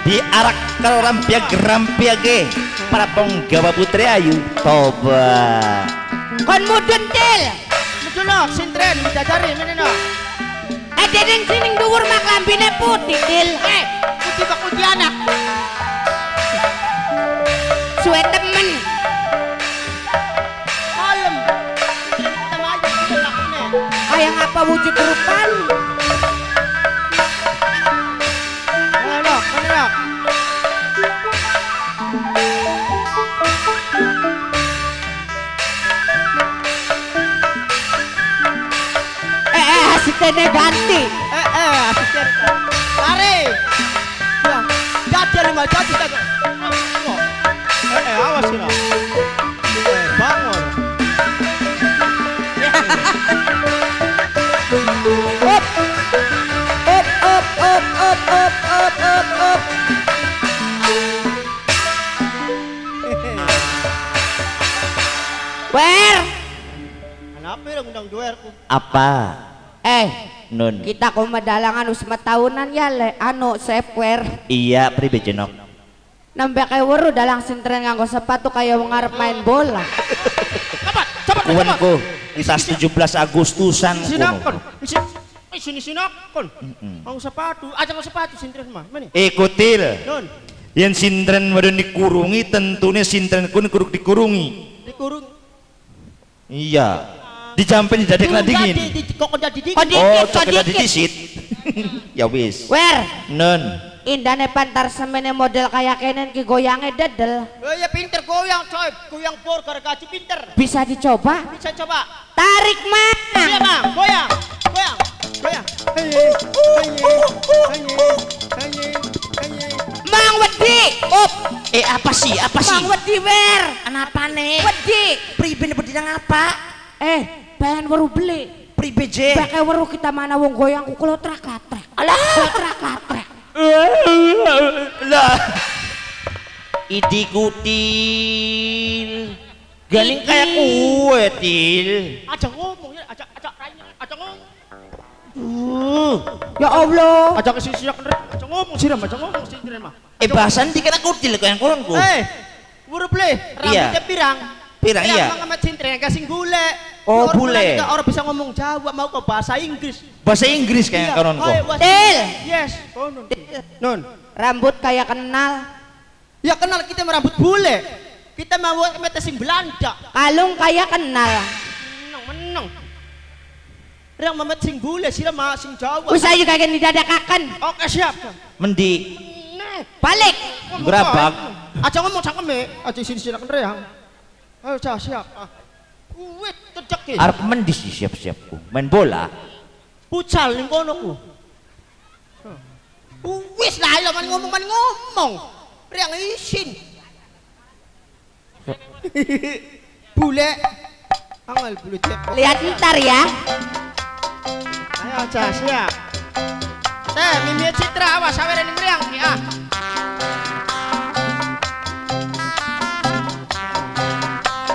Diarak karo rampiag-rampiage para penggawa putri ayu. Tobat. Kon mudhun, Til. Mudhun nok, sintren widadari mene nok. Dening sing dhuwur mak lambine putih, Til. Putih pak putih anak. Suwe temen. Kalem. Kayak apa wujud rupan? Mana, mana? Asistennya ganti. Asisten. Lari. Ya, jadi lima jadi tadi. Awas ya. Bangun. Up. Up, up, up, up, up, up, up, up. Wer. Kenapa yang undang duerku? Apa? Nun. Kita komedalangan usma tahunan ya le, anu sefwer. Iya, pribe jenok. Nembe kayak weru dalang sintren nganggo sepatu kayak wong arep main bola. Cepat, cepat, cepat. Kita 17 Agustusan sinakon. Sini sinakon. Nganggo sepatu, aja nganggo sepatu sintren mah. Mene. Ikutil. Nun. Yen sintren wadon dikurungi tentune sintren kun kuruk dikurungi. Dikurung. Iya. Dijampen didadekna dingin. Kok jadi dingin. Oh, cok jadi disit. Ya wis. Wer. Nun. Indane pantar semene model kayak kenen ki goyange dedel. Oh ya pinter goyang coy, goyang bor gara gaji pinter. Bisa dicoba? Bisa coba. Tarik, Mang. Iya, Mang. Goyang. Goyang. Goyang. Mang wedi. Up. Apa sih? Apa sih? Mang wedi, Wer. Anapane? Wedi. Priben wedi nang apa? Pengen weru beli. Pribe je. Pakai weru kita mana wong goyang ku klotrak-klatrek. Alah, klotrak-klatrek. Lah. Idi kutil. Galing kayak kue, Til. Aja ngomong ya, aja aja aja ngomong. Ya Allah. Aja kesisiak aja ngomong siram, aja ngomong sintren mah. Bahasan dikira kutil kaya koron ku. Weru beli, rambutnya pirang. Pirang iya. Emang sama sintren kasih gule. Oh, bule. Orang bisa ngomong Jawa mau ke bahasa Inggris. Bahasa Inggris kayak koron ku. Til. Yes, konon. Nun. Rambut kayak kenal. Ya kenal kita merambut bule. Kita mau mete sing Belanda. Kalung kayak kenal. Meneng, meneng. Rang mamet sing bule sira mah sing Jawa. Wis ayo kagak didadakaken. Oke, siap. Mendi. Balik. Gerabak. Aja ngomong cangkeme, aja sini-sini reang. Ayo cah siap. Wit cecek ki. Arep mendis siap-siap ku. Main bola. Pucal ning kono ku. Wis lah ayo man ngomong man ngomong. Reang isin. Bule. Angel bule cepok. Lihat ntar ya. Ayo cah siap. Teh Mimi Citra awas sawere ning reang ki ah.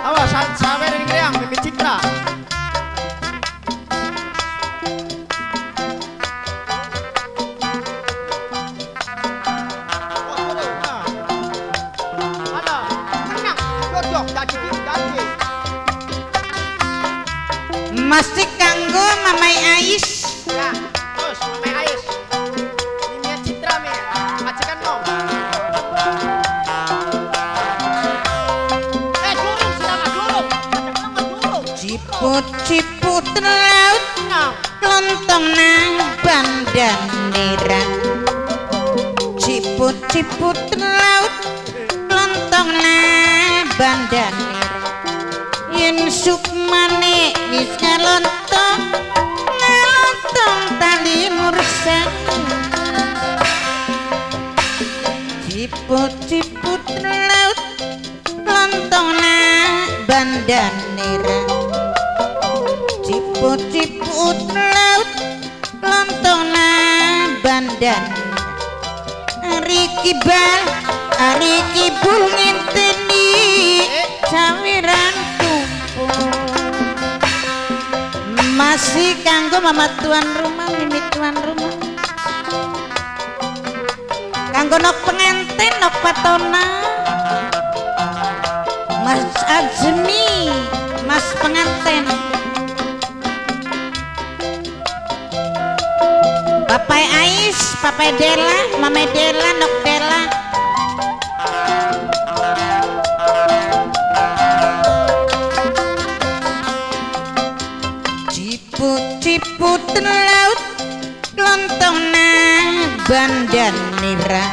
Awas sawer ning reang Mimi Citra. Masih kanggo Mamai Ais. Ya, terus Mamai Ais. Mimi Citra mi, majikan mong. Durung sirama durung. Durung. Ciput-ciput laut lontong nang bandanera. Ciput-ciput laut lontong nang bandanera. Yen sukmane wis ngalontong ngalontong tali mursa. Ciput-ciput laut lontong nang bandanera. Ciput-ciput laut lontong bandan ari kibal ari kibul ngenteni sawiran tumpul masih kanggo mama tuan rumah mimi tuan rumah kanggo nok pengantin nok patona Mas Azmi mas pengantin Papai Ais, Papai Dela, Mama Dela, Nok Dela. Ciput-ciput laut lontong nang bandanira.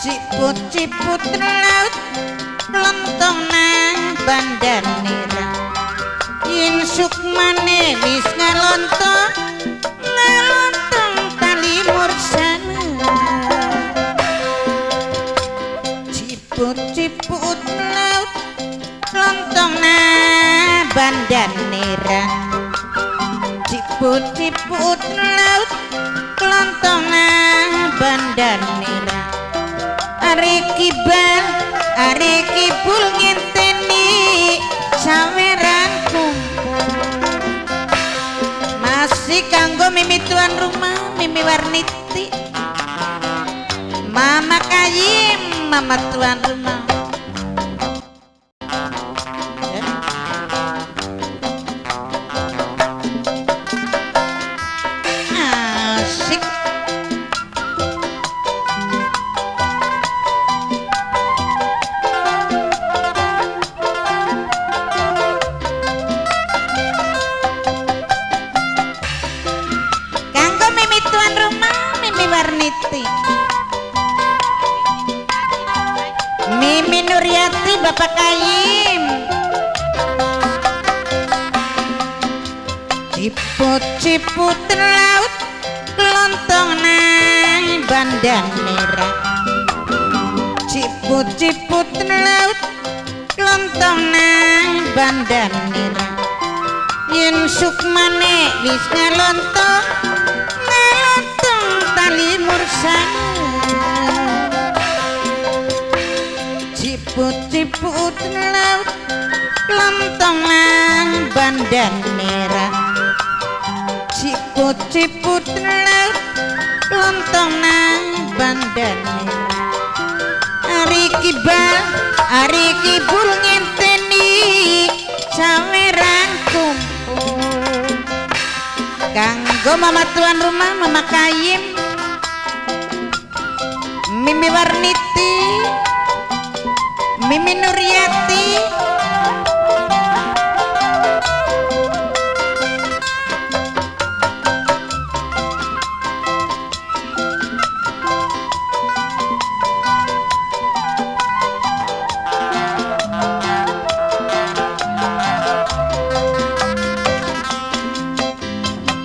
Ciput-ciput laut lontong nang bandanira. Yen sukmane wis ngalontong ngalontong tali mursana. Ciput-ciput laut lontong nang bandanira. Ciput-ciput laut lontong nang bandanira. Ari kibal ari kibul ngenteni saweran kumpul masih kanggo mimi tuan rumah mimi warniti Mama Kayim mama tuan rumah. Asik. Kanggo mimi tuan rumah mimi warniti Mimi Nuryati Bapak Kayim. Ciput-ciput laut lontong nang bandanira. Ciput-ciput laut lontong nang bandanira. Yen sukmane wis ngalontong ngalontong tali mursana. Ciput-ciput laut lontong nang bandanira. Ciput-ciput laut lontong nang bandanira. Ari kibal ari kibul ngenteni saweran kumpul kanggo mama tuan rumah Mama Kayim Mimi Warniti Mimi Nuryati.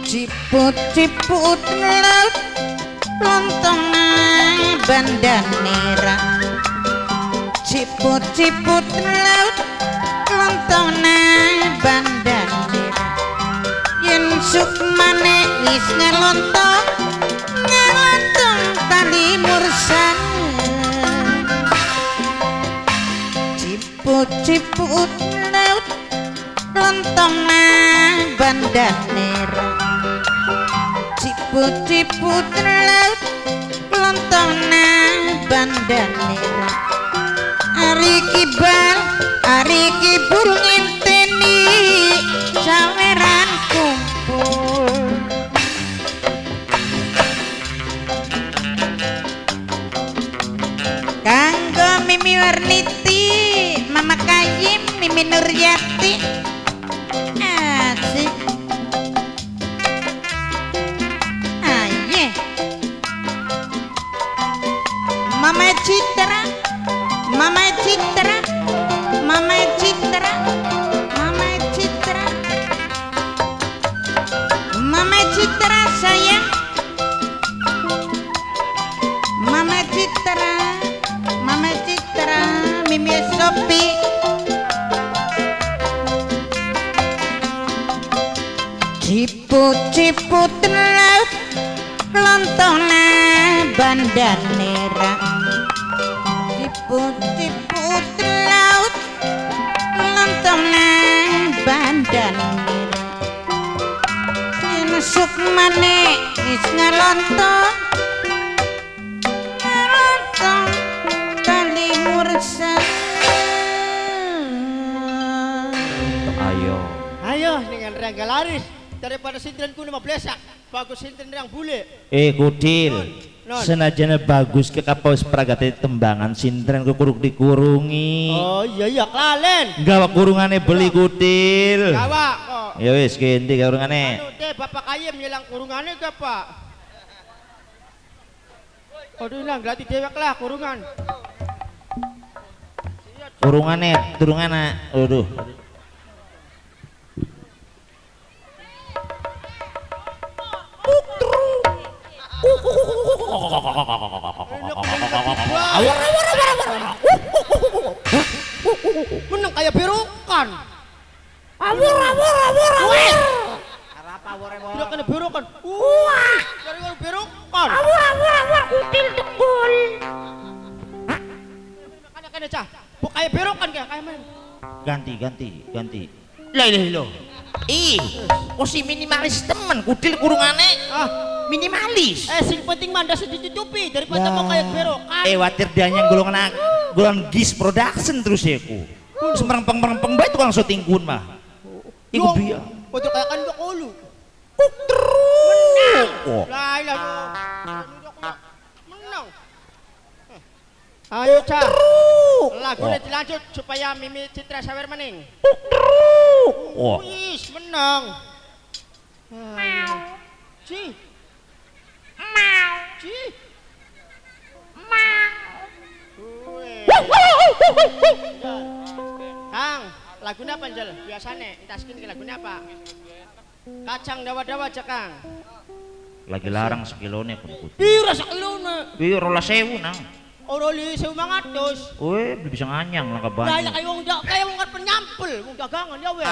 Ciput-ciput laut lontong nang bandanira. Ciput-ciput laut lontong nang bandanira. Yen sukmane wis ngalontong ngalontong tali mursana. Ciput-ciput laut lontong nang bandanira. Ciput-ciput laut lontong nang bandanira. Ari kibal ari kibul ngenteni saweran kumpul. Kanggo Mimi Warniti Mama Kayim Mimi Nuryati. Asik. Aye. Mama Citra, Mama Citra, Mama Citra, Mama Citra, Mama Citra sayang, Mama Citra, Mama Citra, Mimi Sopi. Ciput-ciput laut Klontona bandanera ciput-ciput laut klontona bandanera yen sukmane wis ngelonto ngelonto kali mursa. Ayo ayo dengan Rangga laris daripada sintren ku 15 bagus sintren yang bule. Kudil senajan bagus ke kapaus pragate tembangan sintren ku kuruk dikurungi. Oh iya iya klalen. Gawa kurungane beli kudil. Gawa kok. Ya wis ganti kurungane. Anu teh Bapak Kayem nyelang kurungane ke Pak. Aduh nang glati dewek lah kurungan. Kurungane turungane. Aduh. Menang kayak berokan. Awur awur awur awur. Tidak kena berokan. Wah, dari kalau berokan. Awur awur awur kutil tegul. Makanya kena cah. Kok kayak berokan kayak kayak mana? Ganti ganti ganti. Lah lah lah. Ih, kok si minimalis temen kudil kurungane. Ah. Minimalis. Sing penting mandas ditutupi daripada mau kayak berokan. Watir dia yang golongan golongan gis production terus ya ku. Semerempeng-merempeng bae tukang syuting kun mah. Iku biya. Padha kayak kan olu. Menang. Lah lah. Menang. Ayo cah. Lagune dilanjut supaya Mimi Citra sawer mening. Wis menang. Ci. Mau. Ci. Mau. Kang, lagunya apa Jel? Biasane entaskin ke lagunya apa? Kacang dawa-dawa aja Kang. Lagi larang sekilone pun. Pira sekilone? Pira 12.000 nang. Ora li 1.500. Weh, beli bisa nganyang langka banyak. Lah kayak wong kayak wong arep nyampel, wong dagangan ya weh.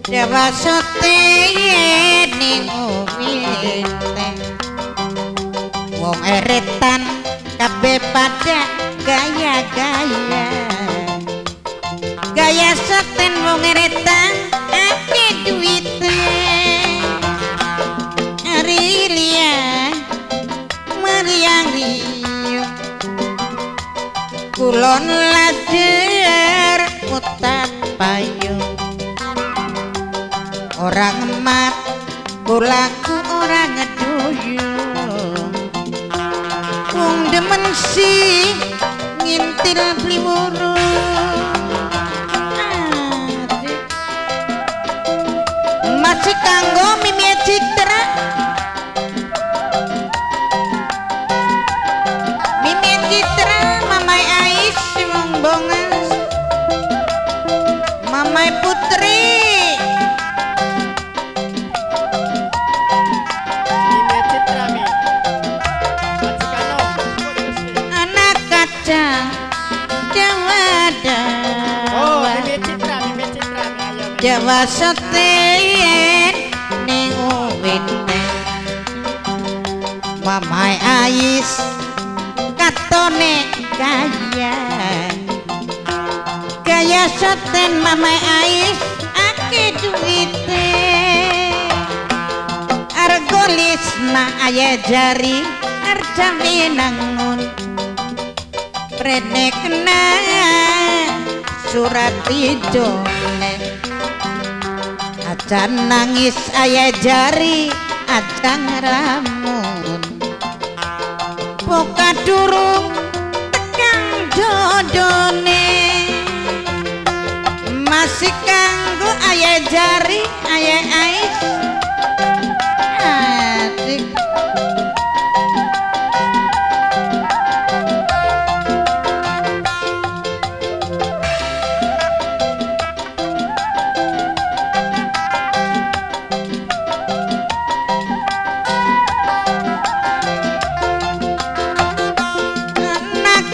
Dewa sote ning uwite wong eretan kabeh pada gaya-gaya gaya soten wong eretan akeh duwite Arilia meriang riyo kulon lader putat payung orang emat kulaku orang ngeduyung wong demen sih ngintil beli wurung masih kanggo Mimi Citra Mimi Citra Mamai Ais wong bongas Mamai Putri Jawa seten ning uwite Mamai Ais katone kaya kaya seten Mamai Ais akeh duwite Argo lisna aya jari arca winangun prene kena surat ijone aja nangis ayah jari aja ngelamun Buka durung tekang dodone masih kanggo ayah jari ayah ais asik.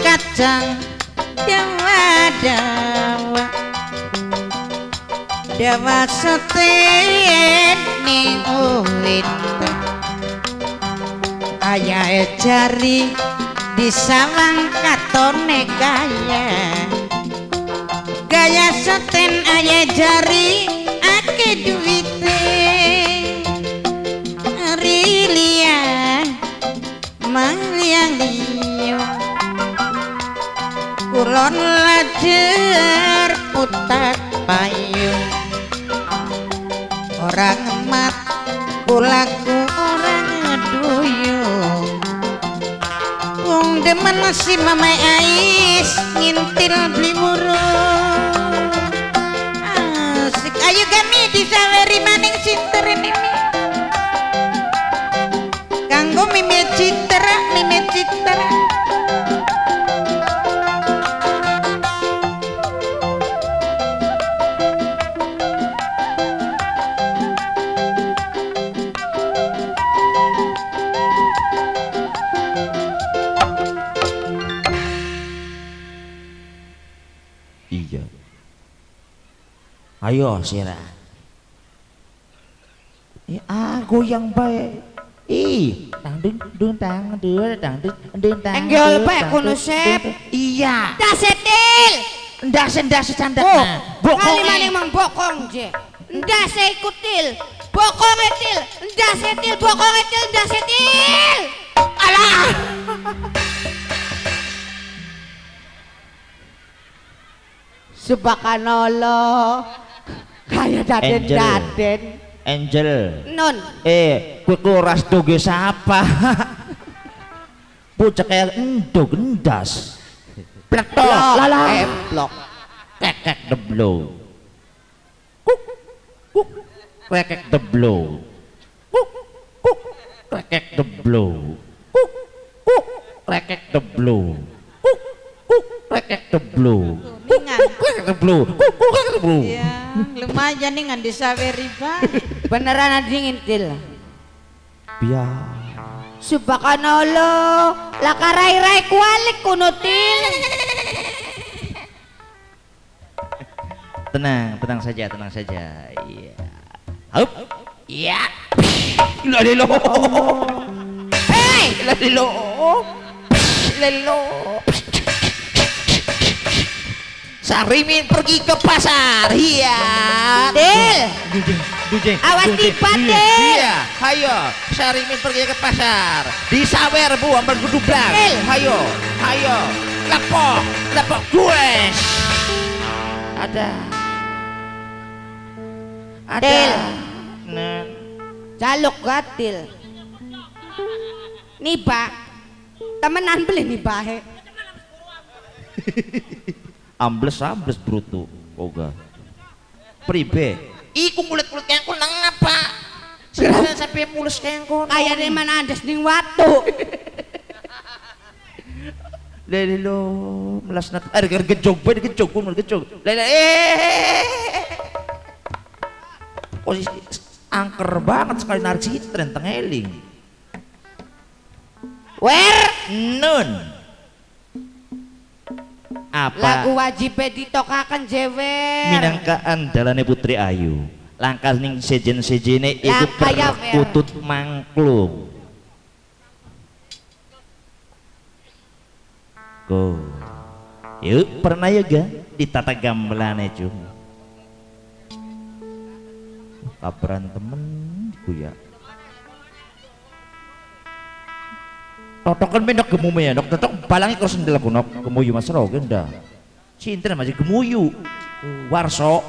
Kacang dawa-dawa dawa seten ning uwit ayah jari disawang katone gaya gaya seten ayah jari ake duwite rilia mangliang liyo kulon lajer putat payung orang emat kulaku orang duyung wong demen si mamai ais ngintil beli burung asik. Ayo kami disaweri maning sinter ini kanggo mime citra mime citra. Iya. Ayo sira. Goyang bae. Ih, tang dung dung tang dung tang dung dung tang. Enggol bae kono sep. Iya. Ndasetil. Ndase-ndase candakna. Bokong. Kali maning mang bokong je. Ndase ikutil. Bokong etil. Ndasetil bokong etil ndasetil. Alah. Subhanallah. Kayak daden-daden. Angel. Non. Kowe ku ras doge sapa? Bocah kaya endog endas. Pletok lala. Emplok. Kekek deblo. Kuk kuk kekek deblo. Kuk kuk kekek deblo. Kuk kuk kekek deblo. Kuk kuk kekek deblo. Kuk kuk kekek deblo. Kuk kuk kekek deblo. Iya, lumayan nih ngan disaweri bae. Beneran adi ngintil. Biar. Subhanallah, lah karai-rai kualik kuno til. Tenang, tenang saja, tenang saja. Iya. Hup. Iya. Lelo. Hey, lelo. Lelo. Sarimin pergi ke pasar. Iya. Til. Awas tiba, Til. Iya, hayo. Sarimin pergi ke pasar. Disawer bu, ambil gudublang. Hayo, hayo. Lepok, lepok gues. Ada. Ada. Til. Nen. Jaluk gatil. Niba. Temenan beli nibahe. Ambles ambles brutu oga pribe iku mulut-mulut kaya aku nang apa sekarang sampai mulus kaya aku kayaknya mana andes ning watu lele lo melas nat air gejog bae gejog pun gejog lele posisi angker banget sekali narik sitren tengeling wer nun apa lagu wajib ditokakan jewer minangkaan dalane Putri Ayu langkah ning sejen-sejene iku perkutut mangklung go yuk pernah ya ga ditata gamelane cung kabaran temen ku ya totokan mendok gemume ya dok totok balangi karo sendel aku nok gemuyu mas ro genda cinta masih gemuyu warso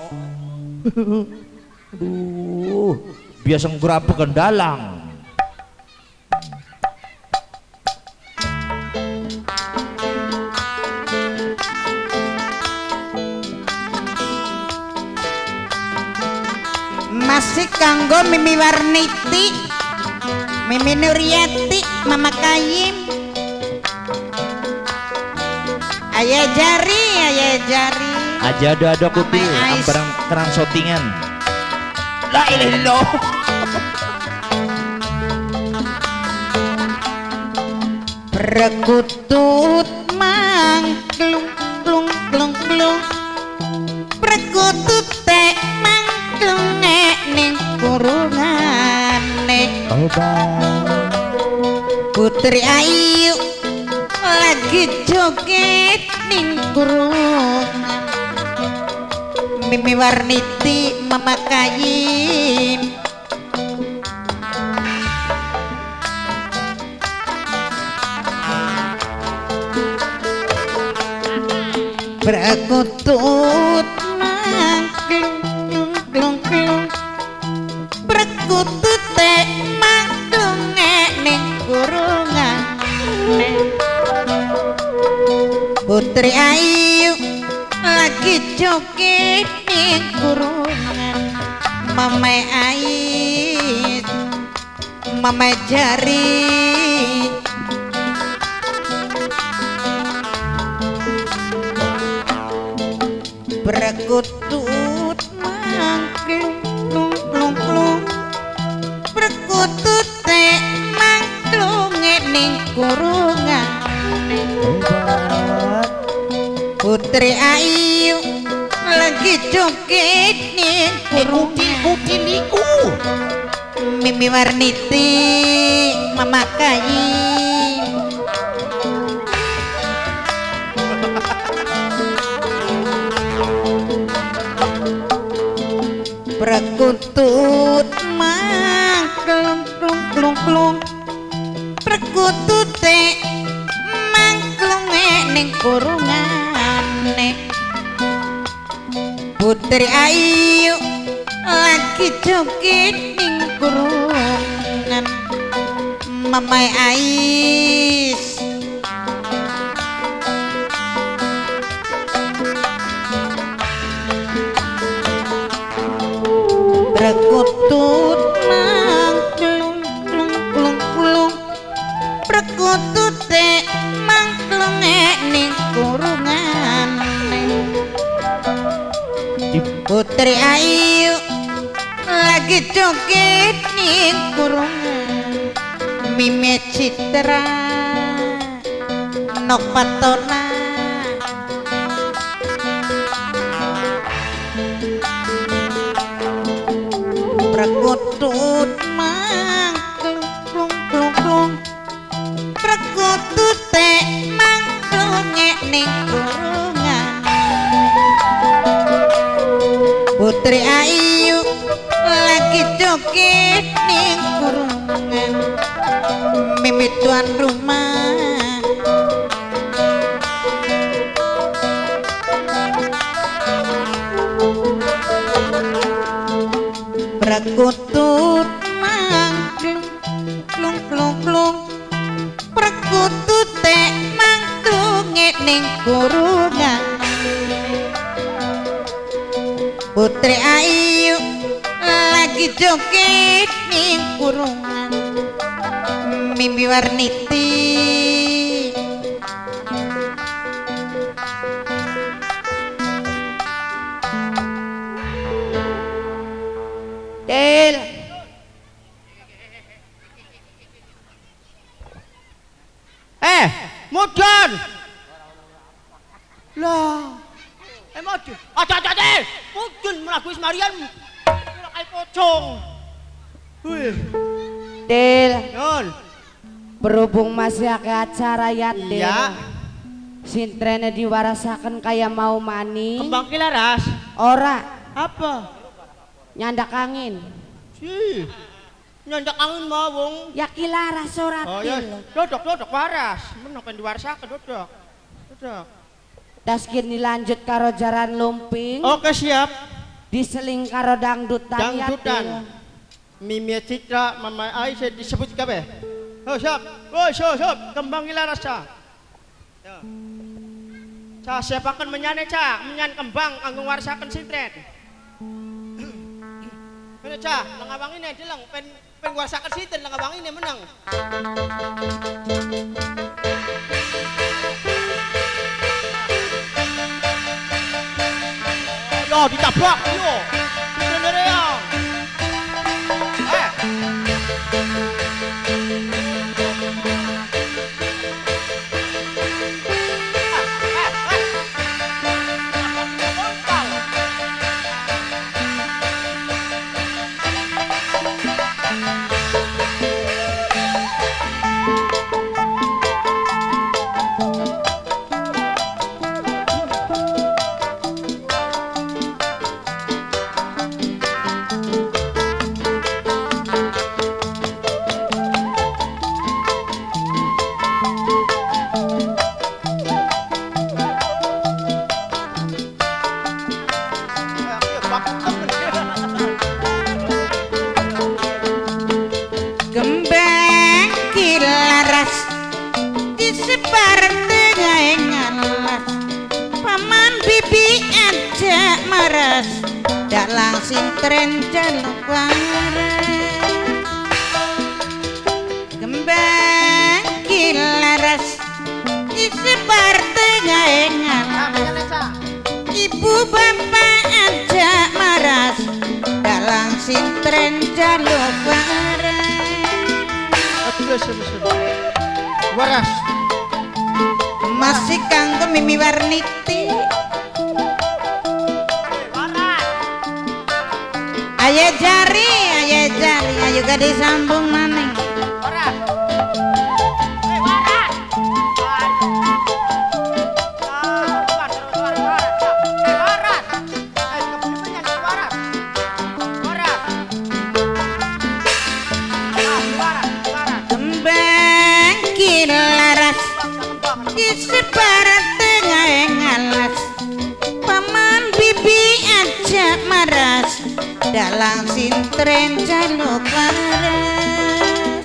aduh biasa ngrabegan dalang Masih kanggo Mimi Warniti, Mimi Nuriati, Mama Kayim. Ayah jari, ayah jari. Aja ado-ado kutil, ambarang kerang sotingan. La ilaha illallah. Perkutut mangklung klung klung klung. Perkutut teh mangklung ning kurungane. Putri Ayu lagi joget ning kurungan. Mimi Warniti, Mama Kayim. Perkutut mangklung klung klung. Perkutut teh mangklung ning kurungan. Putri Ayu lagi joget ning kurungan. Mama Ais, Mama Jari. Perkutut mangklung klung klung klung. Perkutut teh mangklung ning kurungan. Putri Ayu lagi joget ning kurungan. Kutil iku. Mimi Warniti, Mama Kayim. Perkutut mangklung klung klung klung. Perkutut teh mangklung ning kurungan. Putri Ayu lagi joget ning kurungan. Mama Ais. Perkutut mangklung klung klung klung. Perkutut teh mangklung ning kurungan. Putri Ayu lagi joget ning kurungan. Mimi Citra, Nok Patona. Perkutut mangklung klung klung klung. Perkutut teh mangklung ning kurungan. Putri Ayu lagi joget ning kurungan. Mimi tuan rumah. Perkutut mangklung klung klung klung. Perkutut teh mangklung ning kurungan. Putri Ayu lagi joget ning kurungan. Mimi Warniti. Til. Mudun. Lah. Mudun. Aja aja aja. Mudun mlaku wis marian. Kira kae pocong. Wih. Til. Yon. Berhubung masih akeh acara ya, Til. Iya. Sintrene diwarasaken kaya mau mani. Kembang ki laras. Ora. Apa? Nyandak angin. Si. Nyandak angin mau wong. Ya ki laras ora, Oh ya, Til. dodok dodok waras. Menok ben diwarasaken dodok. Dodok. Tas kini lanjut karo jaran lumping. Oke siap. Diseling karo dangdutan ya, Dangdutan. Til. Mimi Citra, Mama Aisyah disebut kabeh. Oh siap. Oh siap siap. Kembang ki laras ca. Ya. Ca siapaken menyane ca, menyan kembang kanggo warisaken sintren. Kene cah, lengawang ini deleng pen pen kuasakan sinten lengawang ini menang. Yo ditabrak yo. Sinten reang. Gembeng kilaras disebar tengah ngalas paman bibi ajak maras dalang sintren jaluk waras. Gembeng kilaras disebar tengah ngalas ibu bapak ajak maras dalang sintren jaluk waras. Waras. Masih kanggo Mimi Warniti. Ayo jari, ayo gak disambung maning. Waras. Waras. Kembang kilaras disebar tengah ngalas paman bibi ajak maras dalang sintren jaluk waras.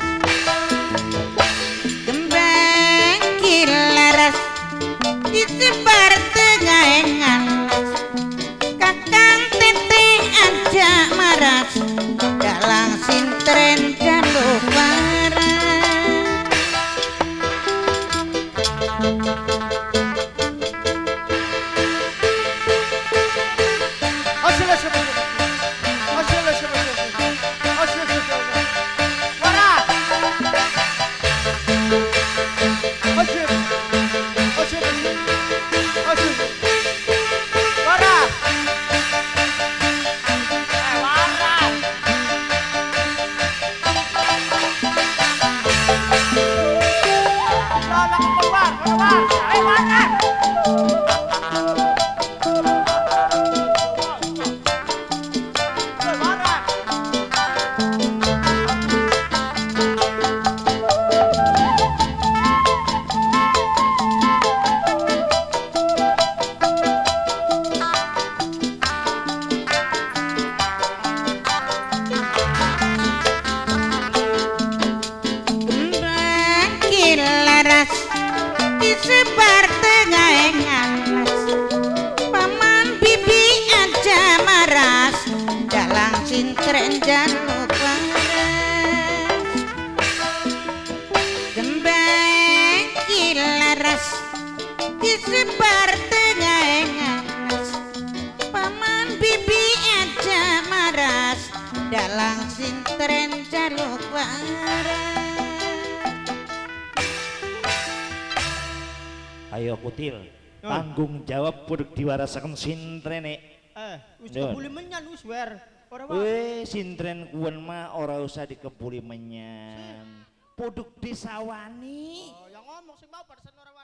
Kembang kilaras disebar tengah ngalas kakang tete ajak maras dalang sintren jaluk waras. Disebar tengah ngalas paman bibi aja maras dalang sintren jaluk waras. Gembeng kilaras disebar tengah ngalas paman bibi aja maras dalang sintren jaluk waras. Ayo kutil, tanggung jawab puduk diwarasaken sintrene. Wis dikebuli menyan wis wer. Ora wae. Weh, sintren kuwen mah ora usah dikebuli menyan. Puduk disawani. Oh, yang ngomong sing mau barusan ora